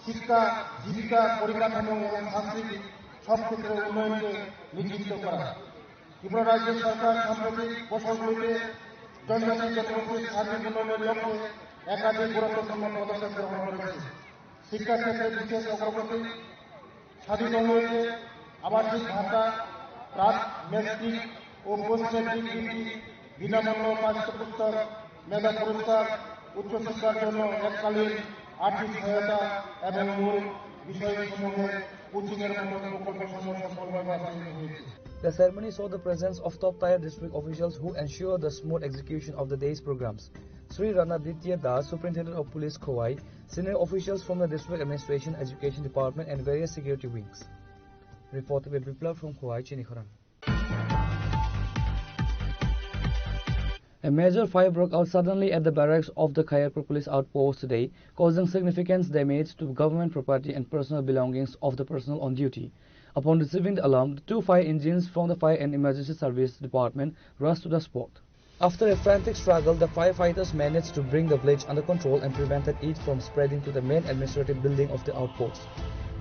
শিক্ষা, জীবিকা, পরিকাঠামো এবং সাংস্কৃতিক সব ক্ষেত্রে উন্নয়নকে নিশ্চিত করা। ত্রিপুরা রাজ্য সরকার সাম্প্রতিক বছরগুলিতে জনজাতি জনগোষ্ঠীর সার্বিক উন্নয়নের লক্ষ্যে একাধিক গুরুত্বপূর্ণ পদক্ষেপ গ্রহণ করেছে। শিক্ষাক্ষেত্রে বিশেষ অগ্রগতি সাধিত হয়েছে। আবাসিক ভাতা, প্রাক ম্যাট্রিক ও পোস্ট ম্যাট্রিক বৃত্তি, বিনামূল্য পাঠ্যপুস্তক, মেধা পুরস্কার, উচ্চশিক্ষার জন্য এককালীন আর্থিক সহায়তা এবং মূল বিষয়সমূহে কোচিংয়ের মতো প্রকল্পসমূহ সফলভাবে বাস্তবায়িত হয়েছে। The ceremony saw the presence of top-tier district officials who ensure the smooth execution of the day's programs. Sri Ranaditya Das, Superintendent of Police Khowai, senior officials from the district administration, education department, and various security wings. Reported by Biplab from Khowai, Chinikhorang. A major fire broke out suddenly at the barracks of the Khayarpur Police Outpost today, causing significant damage to government property and personal belongings of the personnel on duty. Upon receiving the alarm, the two fire engines from the Fire and Emergency Service Department rushed to the spot. After a frantic struggle, the firefighters managed to bring the blaze under control and prevented it from spreading to the main administrative building of the outpost.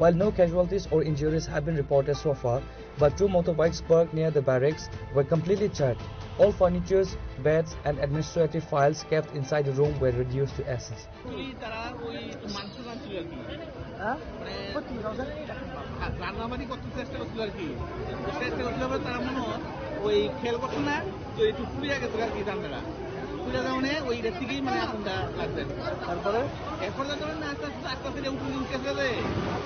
While no casualties or injuries have been reported so far, but two motorbikes parked near the barracks were completely charred. All furnitures, beds, and administrative files kept inside the room were reduced to ashes. Actually, তারা ওই মাংস রাঁধছিল আর কি। হ্যাঁ? মানে, রান্নাবাড়ি করতে চেষ্টা করছিল আর কি। চেষ্টা করছিল বলে তারা মনে হয় ওই খেয়াল করছে না, তো একটু পুড়িয়া গেছে আর কি জানলাটা। পুড়ে যাওয়ানে ওই ইটার থেকেই মানে আগুনটা লাগছে। তারপরে? এরপরে তো ধরেন আস্তে আস্তে, আস্তে আস্তে উঠে উঠে গেছে রে।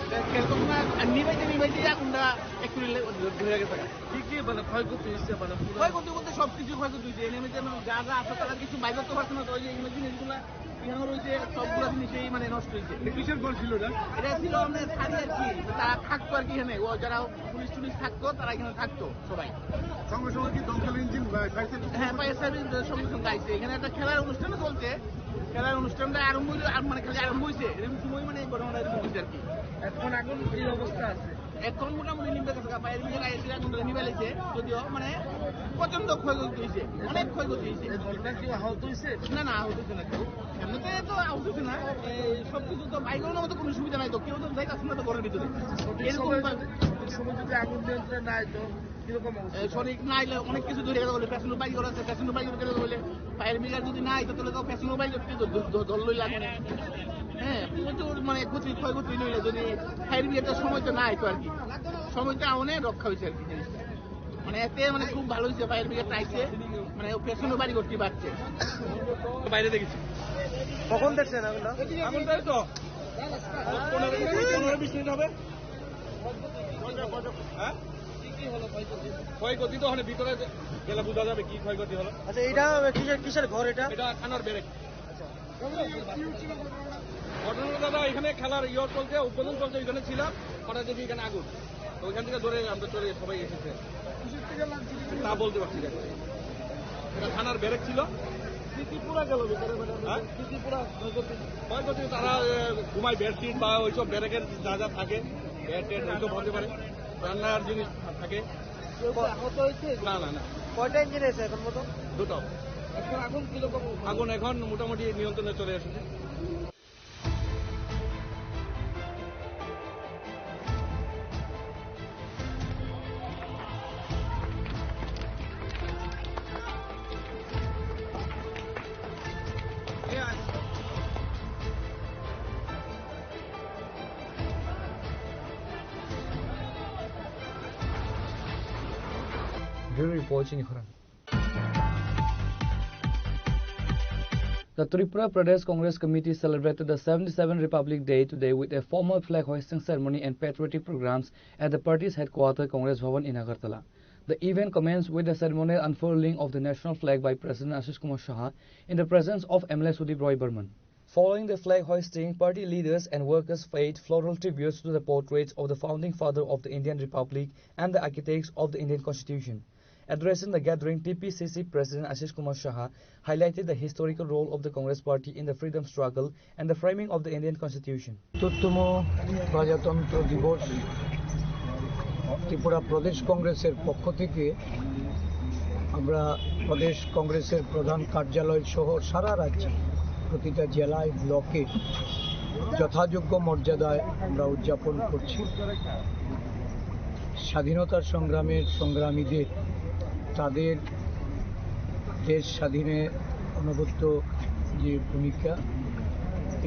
তা খেয়াল করছে না, আর নিবাইতে নিবাইতে আগুনটা একটু লে-, ধরে গেছে। কি কি মানে ক্ষয়ক্ষতি হয়েছে মানে পুরো? ক্ষয়ক্ষতি বলতে সব কিছু ক্ষয়ক্ষতি হয়েছে। এর মধ্যে মানে যা যা আছে তারা কিছু বাইর করতে পারছে না, তো ওই যে এই জিনিসগুলো এখানে রয়েছে, সবগুলো জিনিসই মানে নষ্ট হয়েছে। এটা কিসের ঘর ছিল এটা? এটা ছিল আমাদের শাড়ি আর কি, তারা থাকতো আর কি এখানে, ও যারা পুলিশ টুলিশ থাকতো তারা এখানে থাকতো সবাই। সঙ্গে সঙ্গে কি দমকল ইঞ্জিন বা ফায়ার সার্ভিস? হ্যাঁ, ফায়ার সার্ভিস সঙ্গে সঙ্গে আইছে। এখানে একটা খেলার অনুষ্ঠানও চলছে, খেলার অনুষ্ঠানটা আরম্ভ হইলো, আর মানে খালি আরম্ভ হয়েছে, এরকম সময় মানে এই ঘটনাটা এরকম হয়েছে আর কি। এখন আগুন কি অবস্থা আছে? এখন মোটামুটি নিভে গেছে, ফায়ার ব্রিগেড আইসে আগুনটা নিভে লেছে, যদিও মানে প্রচন্ড ক্ষয়ক্ষতি হয়েছে, অনেক ক্ষয়ক্ষতি হয়েছে। এই ঘটনা কি আহত হয়েছে? না, না, আহত হয়েছে না কেউ। এমনিতে তো আহত হয়েছে না, এই সব কিছু তো বাইরে কোনো মতো কোনো সুবিধা নাই, তো কেউ তো যাইতেছে না তো ঘরের ভিতরে। সঠিক এরকম সময় বা- যদি, সঠিক সময় যদি আগুন নিয়ন্ত্রণে না হয় তো কিরকম অবস্থা? এ, সঠিক না হইলে অনেক কিছু ধরে গেলে, পেছনে বাইর করা আছে, পেছনে বাইর করে গেলে, ফায়ার ব্রিগেড যদি না আইতো তাহলে তো পেছনে বাইর করতে তো দ-, দ-, দল লই লাগে না। হ্যাঁ, প্রচুর মানে ক্ষতি, ক্ষয়ক্ষতি হইলে যদি ফায়ার ব্রিগেডের সময় তো না আইতো আর কি, সময় তো অনেক রক্ষা হয়েছে আর কি জিনিসটা। মানে এতে মানে খুব ভালো হয়েছে, ফায়ার ব্রিগেড আইছে, মানে ও পেছনে বাড়ি করতে পারছে। বাইরে দেখেছি। কখন দেখছেন আগুনটা? আগুনটা এই তো পনেরো, পনেরো বিশ মিনিট হবে। হ্যাঁ? ক্ষয়ক্ষতি তো ওখানে ভিতরে গেলে বোঝা যাবে কি ক্ষয়ক্ষতি হলো। আচ্ছা, এটা কিসের, কিসের ঘর এটা? এটা থানার ব্যারেক। আচ্ছা। ঘটনা দাদা, এখানে খেলার ইয়ে চলছে, উদ্বোধন চলছে, ওইখানে ছিলাম, হঠাৎ দেখি এখানে আগুন, তো ওইখান থেকে ধরে আমরা চলে সবাই এসেছে। তা বলতে পারছি না। এটা থানার ব্যারেক ছিল। কি কি পুরা গেল ভিতরে, মানে, হ্যাঁ? কি কি পুরা ক্ষয়ক্ষতি? ক্ষয়ক্ষতি তারা, এ, ঘুমায় বেডশিট বা ওইসব ব্যারেকের যা যা থাকে, বেড টেড ওইসব হতে পারে, রান্নার জিনিস থাকে। কেউ কি আহত হয়েছে? না, না, না। কয়টা ইঞ্জিন আছে এখন মতো? দুটো। এখন আগুন কিরকম? আগুন এখন মোটামুটি নিয়ন্ত্রণে চলে এসেছে। Bureau report, Chini Khorang. The Tripura Pradesh Congress Committee celebrated the seventy-seventh Republic Day today with a formal flag hoisting ceremony and patriotic programs at the party's headquarter, Congress Bhavan in Agartala. The event commenced with the ceremonial unfurling of the national flag by President Ashish Kumar Saha in the presence of M L A Sudip Roy Barman. Following the flag hoisting, party leaders and workers paid floral tributes to the portraits of the founding father of the Indian Republic and the architects of the Indian Constitution. Addressing the gathering, T P C C President Ashish Kumar Saha highlighted the historical role of the Congress Party in the freedom struggle and the framing of the Indian Constitution. সত্তরতম প্রজাতন্ত্র দিবস ত্রিপুরা প্রদেশ কংগ্রেসের পক্ষ থেকে আমরা প্রদেশ কংগ্রেসের প্রধান কার্যালয় সহ সারা রাজ্যে প্রতিটা জেলায়, ব্লকে যথাযোগ্য মর্যাদায় আমরা উদযাপন করছি। স্বাধীনতা সংগ্রামের সংগ্রামীদের, তাদের দেশ স্বাধীনে অনবদ্য যে ভূমিকা,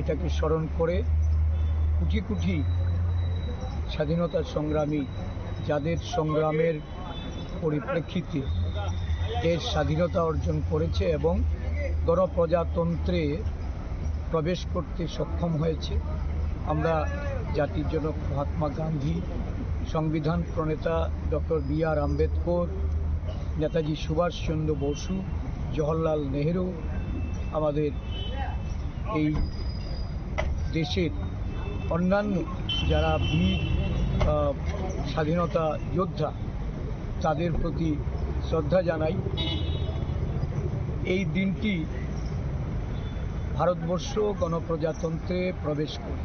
এটাকে স্মরণ করে কোটি কোটি স্বাধীনতা সংগ্রামী, যাদের সংগ্রামের পরিপ্রেক্ষিতে দেশ স্বাধীনতা অর্জন করেছে এবং গণপ্রজাতন্ত্রে প্রবেশ করতে সক্ষম হয়েছে। আমরা জাতির জনক মহাত্মা গান্ধী, সংবিধান প্রণেতা ডক্টর বি আর আম্বেদকর, নেতাজি সুভাষচন্দ্র বসু, জওহরলাল নেহেরু, আমাদের এই দেশের অন্যান্য যারা বীর, আহ, স্বাধীনতা যোদ্ধা, তাদের প্রতি শ্রদ্ধা জানাই। এই দিনটি ভারতবর্ষ গণপ্রজাতন্ত্রে প্রবেশ করে।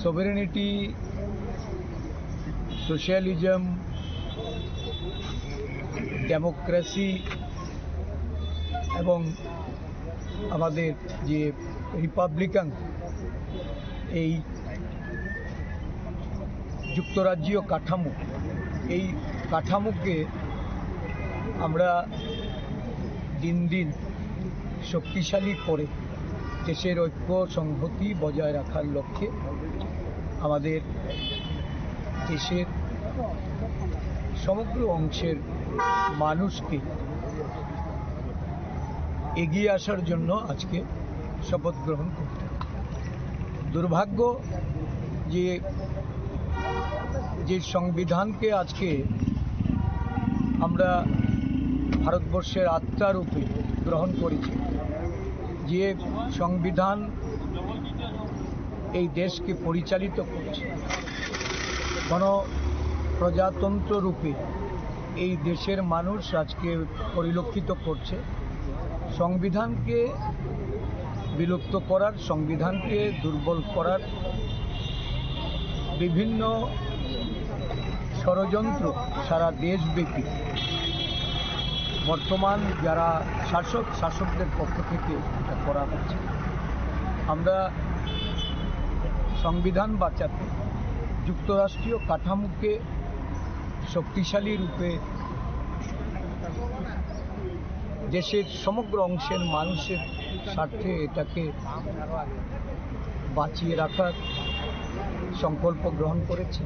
সভারেনিটি, সোশ্যালিজম, ডেমোক্রেসি এবং আমাদের যে রিপাবলিকান, এই যুক্তরাজ্যীয় কাঠামো, এই কাঠামোকে আমরা দিন দিন শক্তিশালী করে দেশের ঐক্য সংহতি বজায় রাখার লক্ষ্যে আমাদের দেশের সমগ্র অংশের মানুষকে এগিয়ে আসার জন্য আজকে শপথ গ্রহণ করতে। দুর্ভাগ্য যে, যে সংবিধানকে আজকে আমরা ভারতবর্ষের আত্মা রূপে গ্রহণ করেছি, যে সংবিধান এই দেশকে পরিচালিত করছে, গণ প্রজাতন্ত্র রূপে এই দেশের মানুষ আজকে পরিলক্ষিত করছে। সংবিধানকে বিলুপ্ত করার, সংবিধানকে দুর্বল করার বিভিন্ন ষড়যন্ত্র সারা দেশব্যাপী বর্তমান যারা শাসক, শাসকদের পক্ষ থেকে এটা করা হচ্ছে। আমরা সংবিধান বাঁচাতে, যুক্তরাষ্ট্রীয় কাঠামোকে শক্তিশালী রূপে দেশের সমগ্র অংশের মানুষের স্বার্থে এটাকে বাঁচিয়ে রাখার সংকল্প গ্রহণ করেছি।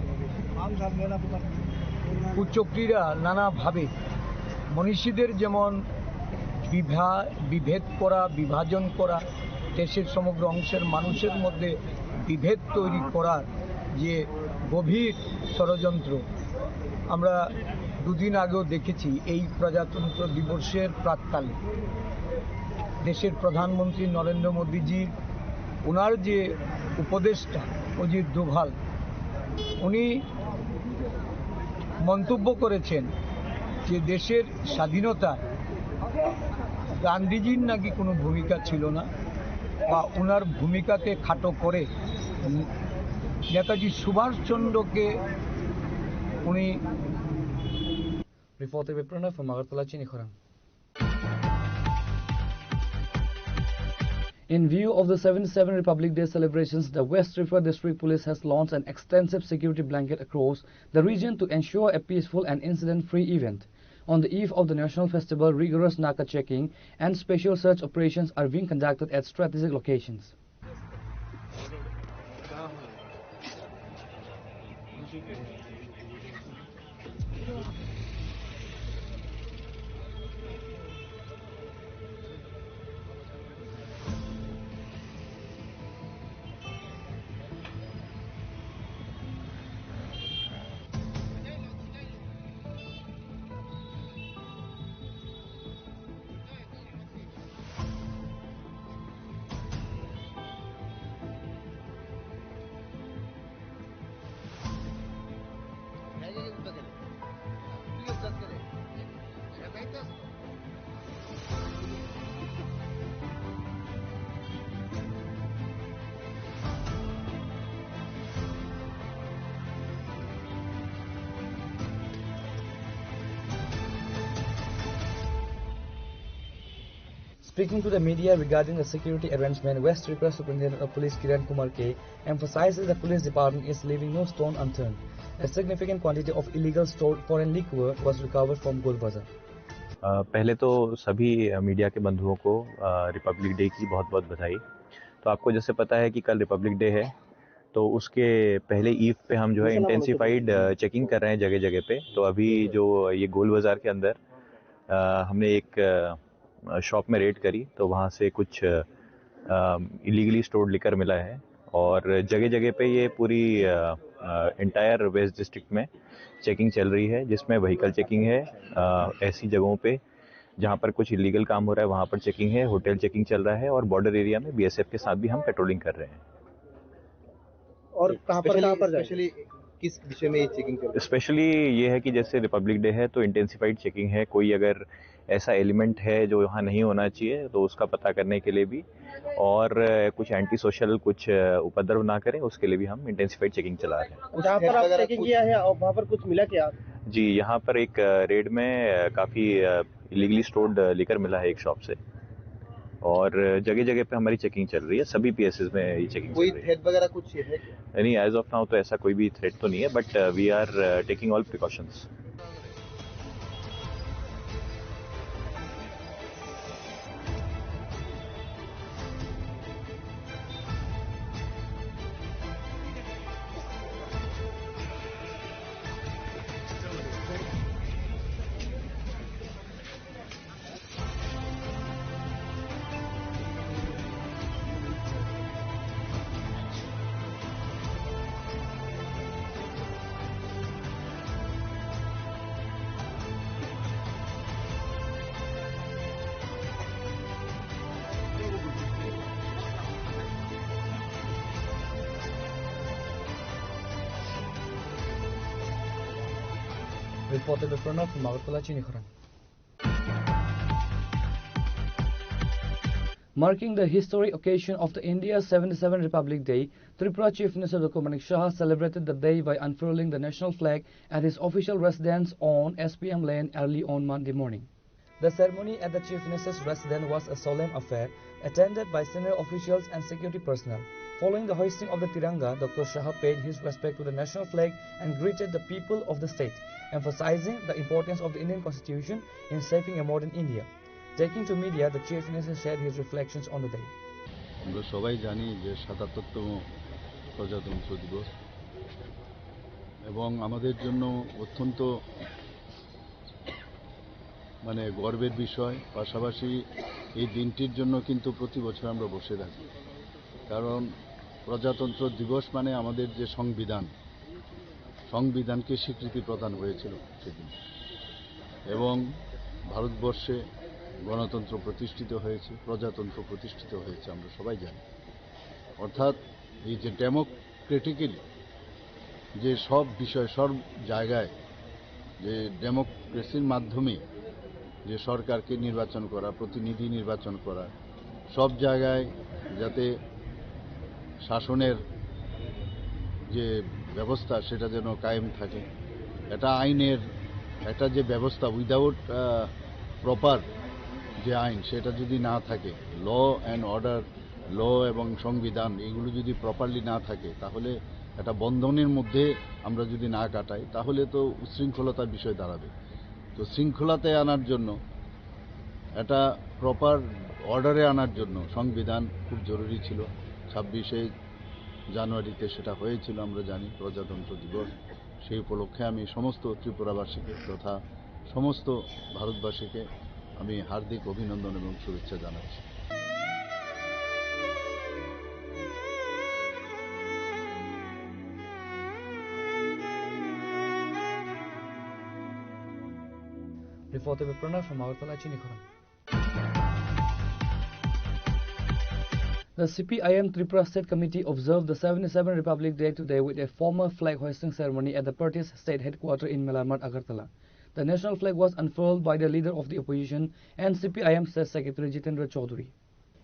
কুচক্রীরা নানাভাবে মনীষীদের যেমন বিভা-, বিভেদ করা, বিভাজন করা, দেশের সমগ্র অংশের মানুষের মধ্যে বিভেদ তৈরি করার যে গভীর ষড়যন্ত্র, আমরা দুদিন আগেও দেখেছি। এই প্রজাতন্ত্র দিবসের প্রাক্কালে দেশের প্রধানমন্ত্রী নরেন্দ্র মোদীজির, ওনার যে উপদেষ্টা অজিত দোভাল, উনি মন্তব্য করেছেন যে দেশের স্বাধীনতায় গান্ধীজির নাকি কোনো ভূমিকা ছিল না, বা ওনার ভূমিকাকে খাটো করে নেতাজি সুভাষচন্দ্রকে উনি Reporter Vipranath from Agartala, Chinikhorang. In view of the seventy-seven Republic Day celebrations, the West Tripura District Police has launched an extensive security blanket across the region to ensure a peaceful and incident-free event. On the eve of the national festival, rigorous naka checking and special search operations are being conducted at strategic locations. Speaking to the media regarding the security arrangement, West Tripura Superintendent of Police Kiran Kumar K emphasizes the police department is leaving no stone unturned. A significant quantity of illegal stored foreign liquor was recovered from Gol Bazar. अ, पहले तो सभी, अ, मीडिया के बंधुओं को, अ, Republic day की बहुत-बहुत बधाई। तो आपको जैसे पता है कि कल रिपब्लिक डे है, तो उसके पहले ईव पे हम जो है इंटेंसिफाइड, अ, चेकिंग कर रहे हैं जगह-जगह पे। तो अभी जो ये गोल बाज़ार के अंदर, अ, हमने एक, अ, शॉप में रेड करी, तो वहाँ से कुछ, अ, इलीगली स्टोर्ड लिकर मिला है और जगह-जगह पे ये पूरी, अ, अ, एंटायर वेस्ट डिस्ट्रिक्ट में चेकिंग चल रही है, जिसमें व्हीकल चेकिंग है, अ, ऐसी जगहों पे जहाँ पर कुछ इलीगल काम हो रहा है, वहाँ पर चेकिंग है, होटल चेकिंग चल रहा है और बॉर्डर एरिया में बीएसएफ के साथ भी हम पेट्रोलिंग कर रहे हैं। और कहाँ पर, कहाँ पर जाएंगे? स्पेशली किस विषय में ये चेकिंग चल रही है? स्पेशली ये है कि जैसे रिपब्लिक डे है, तो इंटेंसिफाइड चेकिंग है। कोई अगर ऐसा एलिमेंट है जो यहाँ नहीं होना चाहिए, तो उसका पता करने के लिए भी, और कुछ एंटी सोशल कुछ उपद्रव ना करें, उसके लिए भी हम इंटेंसिफाइड चेकिंग चला रहे हैं। जहाँ पर आप चेकिंग किया है, वहाँ पर कुछ मिला क्या? जी, यहाँ पर एक रेड में काफ़ी इलीगली स्टोर्ड लिकर मिला है एक शॉप से। और जगह जगह पे हमारी चेकिंग चल रही है, सभी पीएसएस में ये चेकिंग कोई चल रही है। थ्रेट वगैरह कुछ है क्या? नहीं, एज ऑफ नाउ तो ऐसा कोई भी थ्रेट तो नहीं है, but we are taking all precautions. Reported by Pranav from Agartala, Chinikhorang. Marking the historic occasion of the India's seventy-seventh Republic Day, Tripura Chief Minister Doctor Manik Saha celebrated the day by unfurling the national flag at his official residence on S P M Lane early on Monday morning. The ceremony at the Chief Minister's residence was a solemn affair, attended by senior officials and security personnel. Following the hoisting of the Tiranga, Doctor Saha paid his respect to the national flag and greeted the people of the state, emphasizing the importance of the Indian Constitution in shaping a modern India. Taking to media, the Chief Minister shared his reflections on the day. আমরা সবাই জানি যে সাতাত্তরতম প্রজাতন্ত্র দিবস এবং আমাদের জন্য অত্যন্ত মানে গর্বের বিষয়। পাশাপাশি এই দিনটির জন্য কিন্তু প্রতি বছর আমরা বসে থাকি, কারণ প্রজাতন্ত্র দিবস মানে আমাদের যে সংবিধান, সংবিধানকে স্বীকৃতি প্রদান হয়েছিল সেদিন। এবং ভারতবর্ষে গণতন্ত্র প্রতিষ্ঠিত হয়েছে, প্রজাতন্ত্র প্রতিষ্ঠিত হয়েছে, আমরা সবাই জানি। অর্থাৎ এই যে ডেমোক্রেটিক্যালি যে সব বিষয়, সব জায়গায় যে ডেমোক্রেসির মাধ্যমে যে সরকারকে নির্বাচন করা, প্রতিনিধি নির্বাচন করা, সব জায়গায় যাতে শাসনের যে ব্যবস্থা সেটা যেন কায়েম থাকে। এটা আইনের একটা যে ব্যবস্থা, উইদাউট প্রপার যে আইন, সেটা যদি না থাকে, ল অ্যান্ড অর্ডার, ল এবং সংবিধান এগুলো যদি প্রপারলি না থাকে, তাহলে একটা বন্ধনের মধ্যে আমরা যদি না কাটাই, তাহলে তো উচ্ছৃঙ্খলতার বিষয় দাঁড়াবে। তো শৃঙ্খলাতে আনার জন্য, একটা প্রপার অর্ডারে আনার জন্য সংবিধান খুব জরুরি ছিল। ছাব্বিশে জানুয়ারিতে সেটা হয়েছিল, আমরা জানি, প্রজাতন্ত্র দিবস। সেই উপলক্ষে আমি সমস্ত ত্রিপুরাবাসীকে তথা সমস্ত ভারতবাসীকে আমি হার্দিক অভিনন্দন এবং শুভেচ্ছা জানাচ্ছি। Reported by Pranav from Agartala, Chinikhorang. The C P I M Tripura State Committee observed the seventy-seventh Republic Day today with a formal flag hoisting ceremony at the party's state headquarters in Melamarth, Agartala. The national flag was unfurled by the leader of the opposition and C P I M State Secretary Jitendra Chaudhary.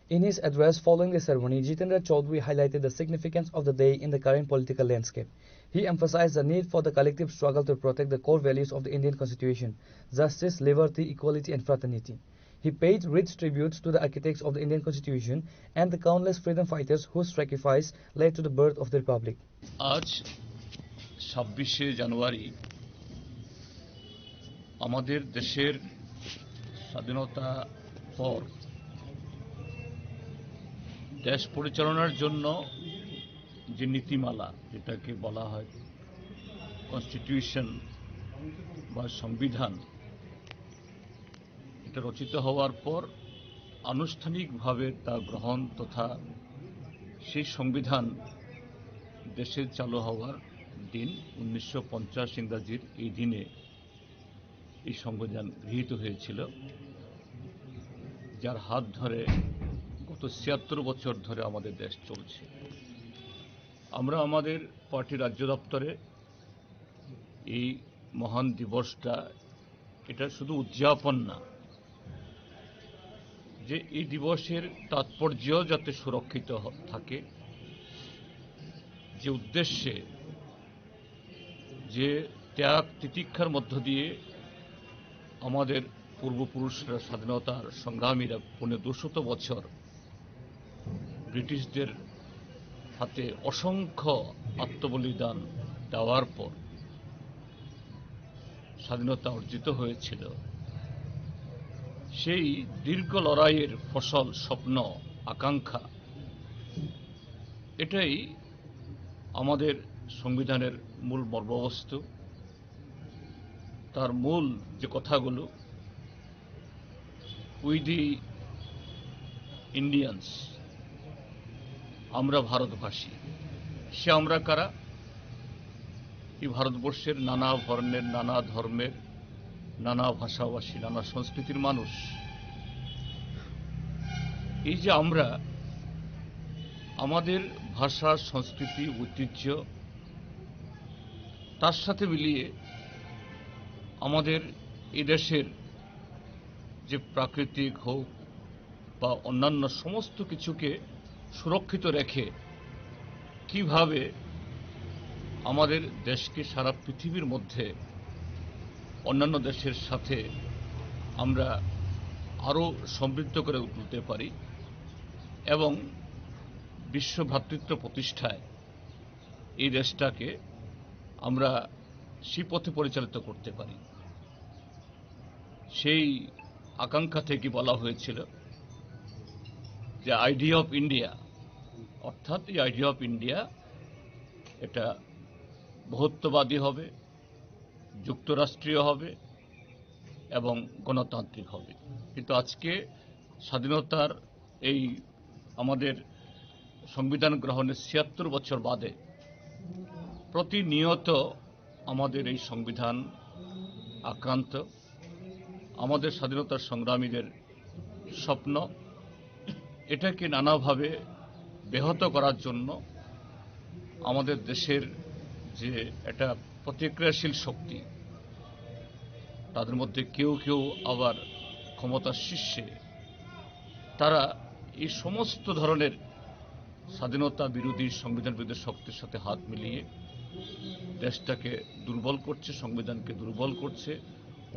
In his address following the ceremony, Jitendra Chaudhary highlighted the significance of the day in the current political landscape. He emphasized the need for the collective struggle to protect the core values of the Indian Constitution: justice, liberty, equality, and fraternity. He paid rich tributes to the architects of the Indian Constitution and the countless freedom fighters whose sacrifice led to the birth of the Republic. আজ ছাব্বিশে জানুয়ারি আমাদের দেশের স্বাধীনতা পর দেশ পরিচালনার জন্য যে নীতিমালা, যেটাকে বলা হয় কনস্টিটিউশন বা সংবিধান, এটা রচিত হওয়ার পর আনুষ্ঠানিকভাবে তা গ্রহণ তথা সেই সংবিধান দেশে চালু হওয়ার দিন, উনিশশো পঞ্চাশ ইংরাজির এই দিনে এই সংবিধান গৃহীত হয়েছিল, যার হাত ধরে গত ছিয়াত্তর বছর ধরে আমাদের দেশ চলছে। আমরা আমাদের পার্টি রাজ্য দপ্তরে এই মহান দিবসটা, এটা শুধু উদযাপন না, যে এই দিবসের তাৎপর্য যাতে সুরক্ষিত হ-, থাকে, যে উদ্দেশ্যে, যে ত্যাগ তিতিক্ষার মধ্য দিয়ে আমাদের পূর্বপুরুষরা, স্বাধীনতার সংগ্রামীরা পৌনে দুশত বছর ব্রিটিশদের হাতে অসংখ্য আত্মবলিদান দেওয়ার পর স্বাধীনতা অর্জিত হয়েছিল। সেই দীর্ঘ লড়াইয়ের ফসল, স্বপ্ন, আকাঙ্ক্ষা, এটাই আমাদের সংবিধানের মূল মর্মবস্তু। তার মূল যে কথাগুলো, "We the Indians", আমরা ভারতবাসী। সে আমরা কারা? এই ভারতবর্ষের নানা বর্ণের, নানা ধর্মের, নানা ভাষাভাষী, নানা সংস্কৃতির মানুষ। এই যে আমরা আমাদের ভাষা, সংস্কৃতি, ঐতিহ্য, তার সাথে মিলিয়ে আমাদের এই দেশের যে প্রাকৃতিক হোক বা অন্যান্য সমস্ত কিছুকে সুরক্ষিত রেখে কিভাবে আমাদের দেশকে সারা পৃথিবীর মধ্যে অন্যান্য দেশের সাথে আমরা আরও সমৃদ্ধ করে তুলতে পারি এবং বিশ্ব ভ্রাতৃত্ব প্রতিষ্ঠায় এই দেশটাকে আমরা সেই পথে পরিচালিত করতে পারি। সেই আকাঙ্ক্ষা থেকে বলা হয়েছিল যে আইডিয়া অফ ইন্ডিয়া, অর্থাৎ এই আইডিয়া অফ ইন্ডিয়া এটা বহুত্ববাদী হবে, যুক্তরাষ্ট্রীয় হবে এবং গণতান্ত্রিক হবে। কিন্তু আজকে স্বাধীনতার এই আমাদের সংবিধান গ্রহণের ছিয়াত্তর বছর বাদে প্রতিনিয়ত আমাদের এই সংবিধান আক্রান্ত, আমাদের স্বাধীনতার সংগ্রামীদের স্বপ্ন, এটাকে নানাভাবে ব্যাহত করার জন্য আমাদের দেশের যে একটা প্রতিক্রিয়াশীল শক্তি, তাদের মধ্যে কেউ কেউ আবার ক্ষমতার শীর্ষে, তারা এই সমস্ত ধরনের স্বাধীনতা বিরোধী, সংবিধান বিরোধী শক্তির সাথে হাত মিলিয়ে দেশটাকে দুর্বল করছে, সংবিধানকে দুর্বল করছে,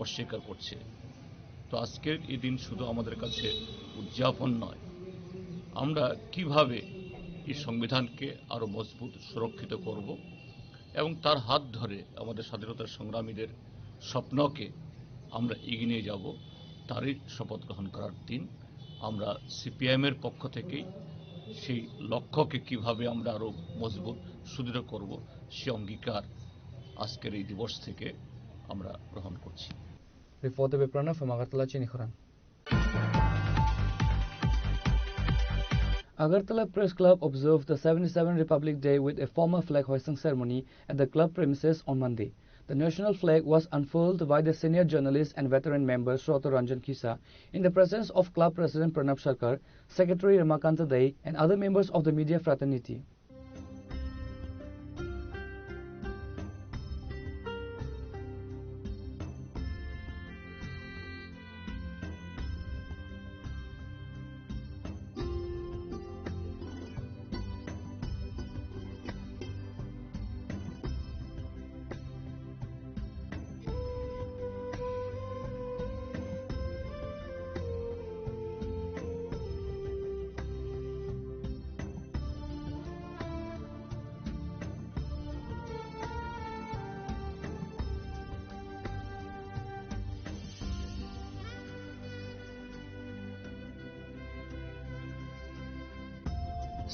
অস্বীকার করছে। তো আজকের এই দিন শুধু আমাদের কাছে উদযাপন নয়, আমরা কিভাবে এই সংবিধানকে আরও মজবুত, সুরক্ষিত করব এবং তার হাত ধরে আমাদের স্বাধীনতা সংগ্রামীদের স্বপ্নকে আমরা এগিয়ে নিয়ে যাব, তারই শপথ গ্রহণ করার দিন। আমরা সিপিআইএম এর পক্ষ থেকেই সেই লক্ষ্যকে কিভাবে আমরা আরও মজবুত, সুদৃঢ় করব, সে অঙ্গীকার আজকের এই দিবস থেকে আমরা গ্রহণ করছি। Reporter Biprana from Agartala, Chini Khorang. Agartala Press Club observed the seventy-seventh Republic Day with a formal flag hoisting ceremony at the club premises on Monday. The national flag was unfurled by the senior journalist and veteran member Sroto Ranjan Khisa in the presence of club president Pranab Sarkar, secretary Ramakanta Dey, and other members of the media fraternity.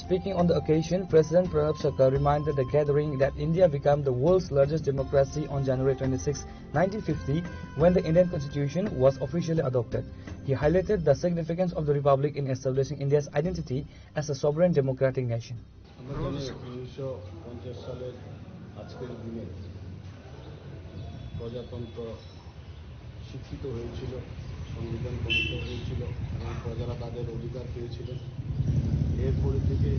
Speaking on the occasion, President Pranab Sarkar reminded the gathering that India became the world's largest democracy on January twenty-sixth, nineteen fifty, when the Indian Constitution was officially adopted. He highlighted the significance of the Republic in establishing India's identity as a sovereign democratic nation. আমরা জানি উনিশশো পঞ্চাশ সালের আজকের দিনে প্রজাতন্ত্র শিক্ষিত হয়েছিল, সংবিধান প্রণীত হয়েছিল এবং প্রজারা তাদের অধিকার পেয়েছিলেন। এরপরে থেকে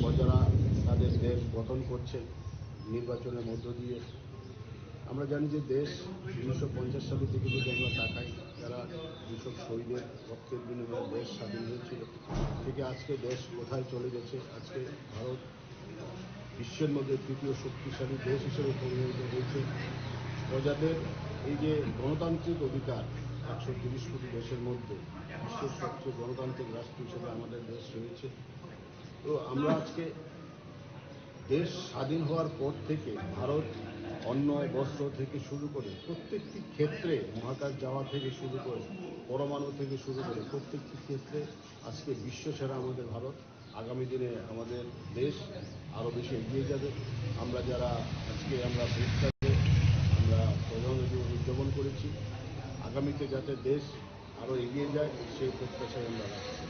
প্রজারা তাদের দেশ গঠন করছেন নির্বাচনের মধ্য দিয়ে। আমরা জানি যে দেশ উনিশশো পঞ্চাশ সালের দিকে যদি আমরা তাকাই, যারা কৃষক শহীদের রক্তের বিনিময়ে দেশ স্বাধীন হয়েছিল, থেকে আজকে দেশ কোথায় চলে গেছে। আজকে ভারত বিশ্বের মধ্যে তৃতীয় শক্তিশালী দেশ হিসেবে পরিণত হয়েছে। প্রজাদের এই যে গণতান্ত্রিক অধিকার, একশো তিরিশ কোটি দেশের মধ্যে বিশ্বের সবচেয়ে গণতান্ত্রিক রাষ্ট্র হিসেবে আমাদের দেশ রয়েছে। তো আমরা আজকে দেশ স্বাধীন হওয়ার পর থেকে ভারত অন্ন, বস্ত্র থেকে শুরু করে প্রত্যেকটি ক্ষেত্রে, মহাকাশ যাওয়া থেকে শুরু করে, পরমাণু থেকে শুরু করে প্রত্যেকটি ক্ষেত্রে আজকে বিশ্বসেরা আমাদের ভারত। আগামী দিনে আমাদের দেশ আরও বেশি এগিয়ে যাবে। আমরা যারা আজকে আমরা ভোটটাকে আমরা প্রধানমন্ত্রী উদযাপন করেছি, আগামীতে যাতে দেশ আরও এগিয়ে যায়, সেই প্রত্যাশায় আমরা রাখছি।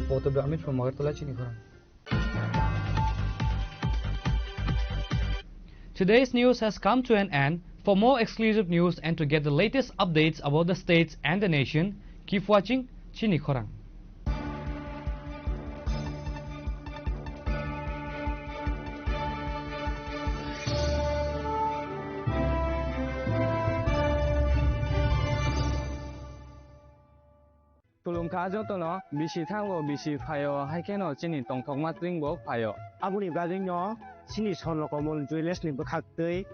Reporter Amit from Agartala, Chini Khorang. Today's news has come to an end. For more exclusive news and to get the latest updates about the states and the nation, keep watching Chini Khorang. Khulumkha jotono, bisi thango, bisi phaio, hai kheno chini tongthokma twingbo phaio. Aboni bagwino chini Swarno Komol Jewellers ni bwkhaktwi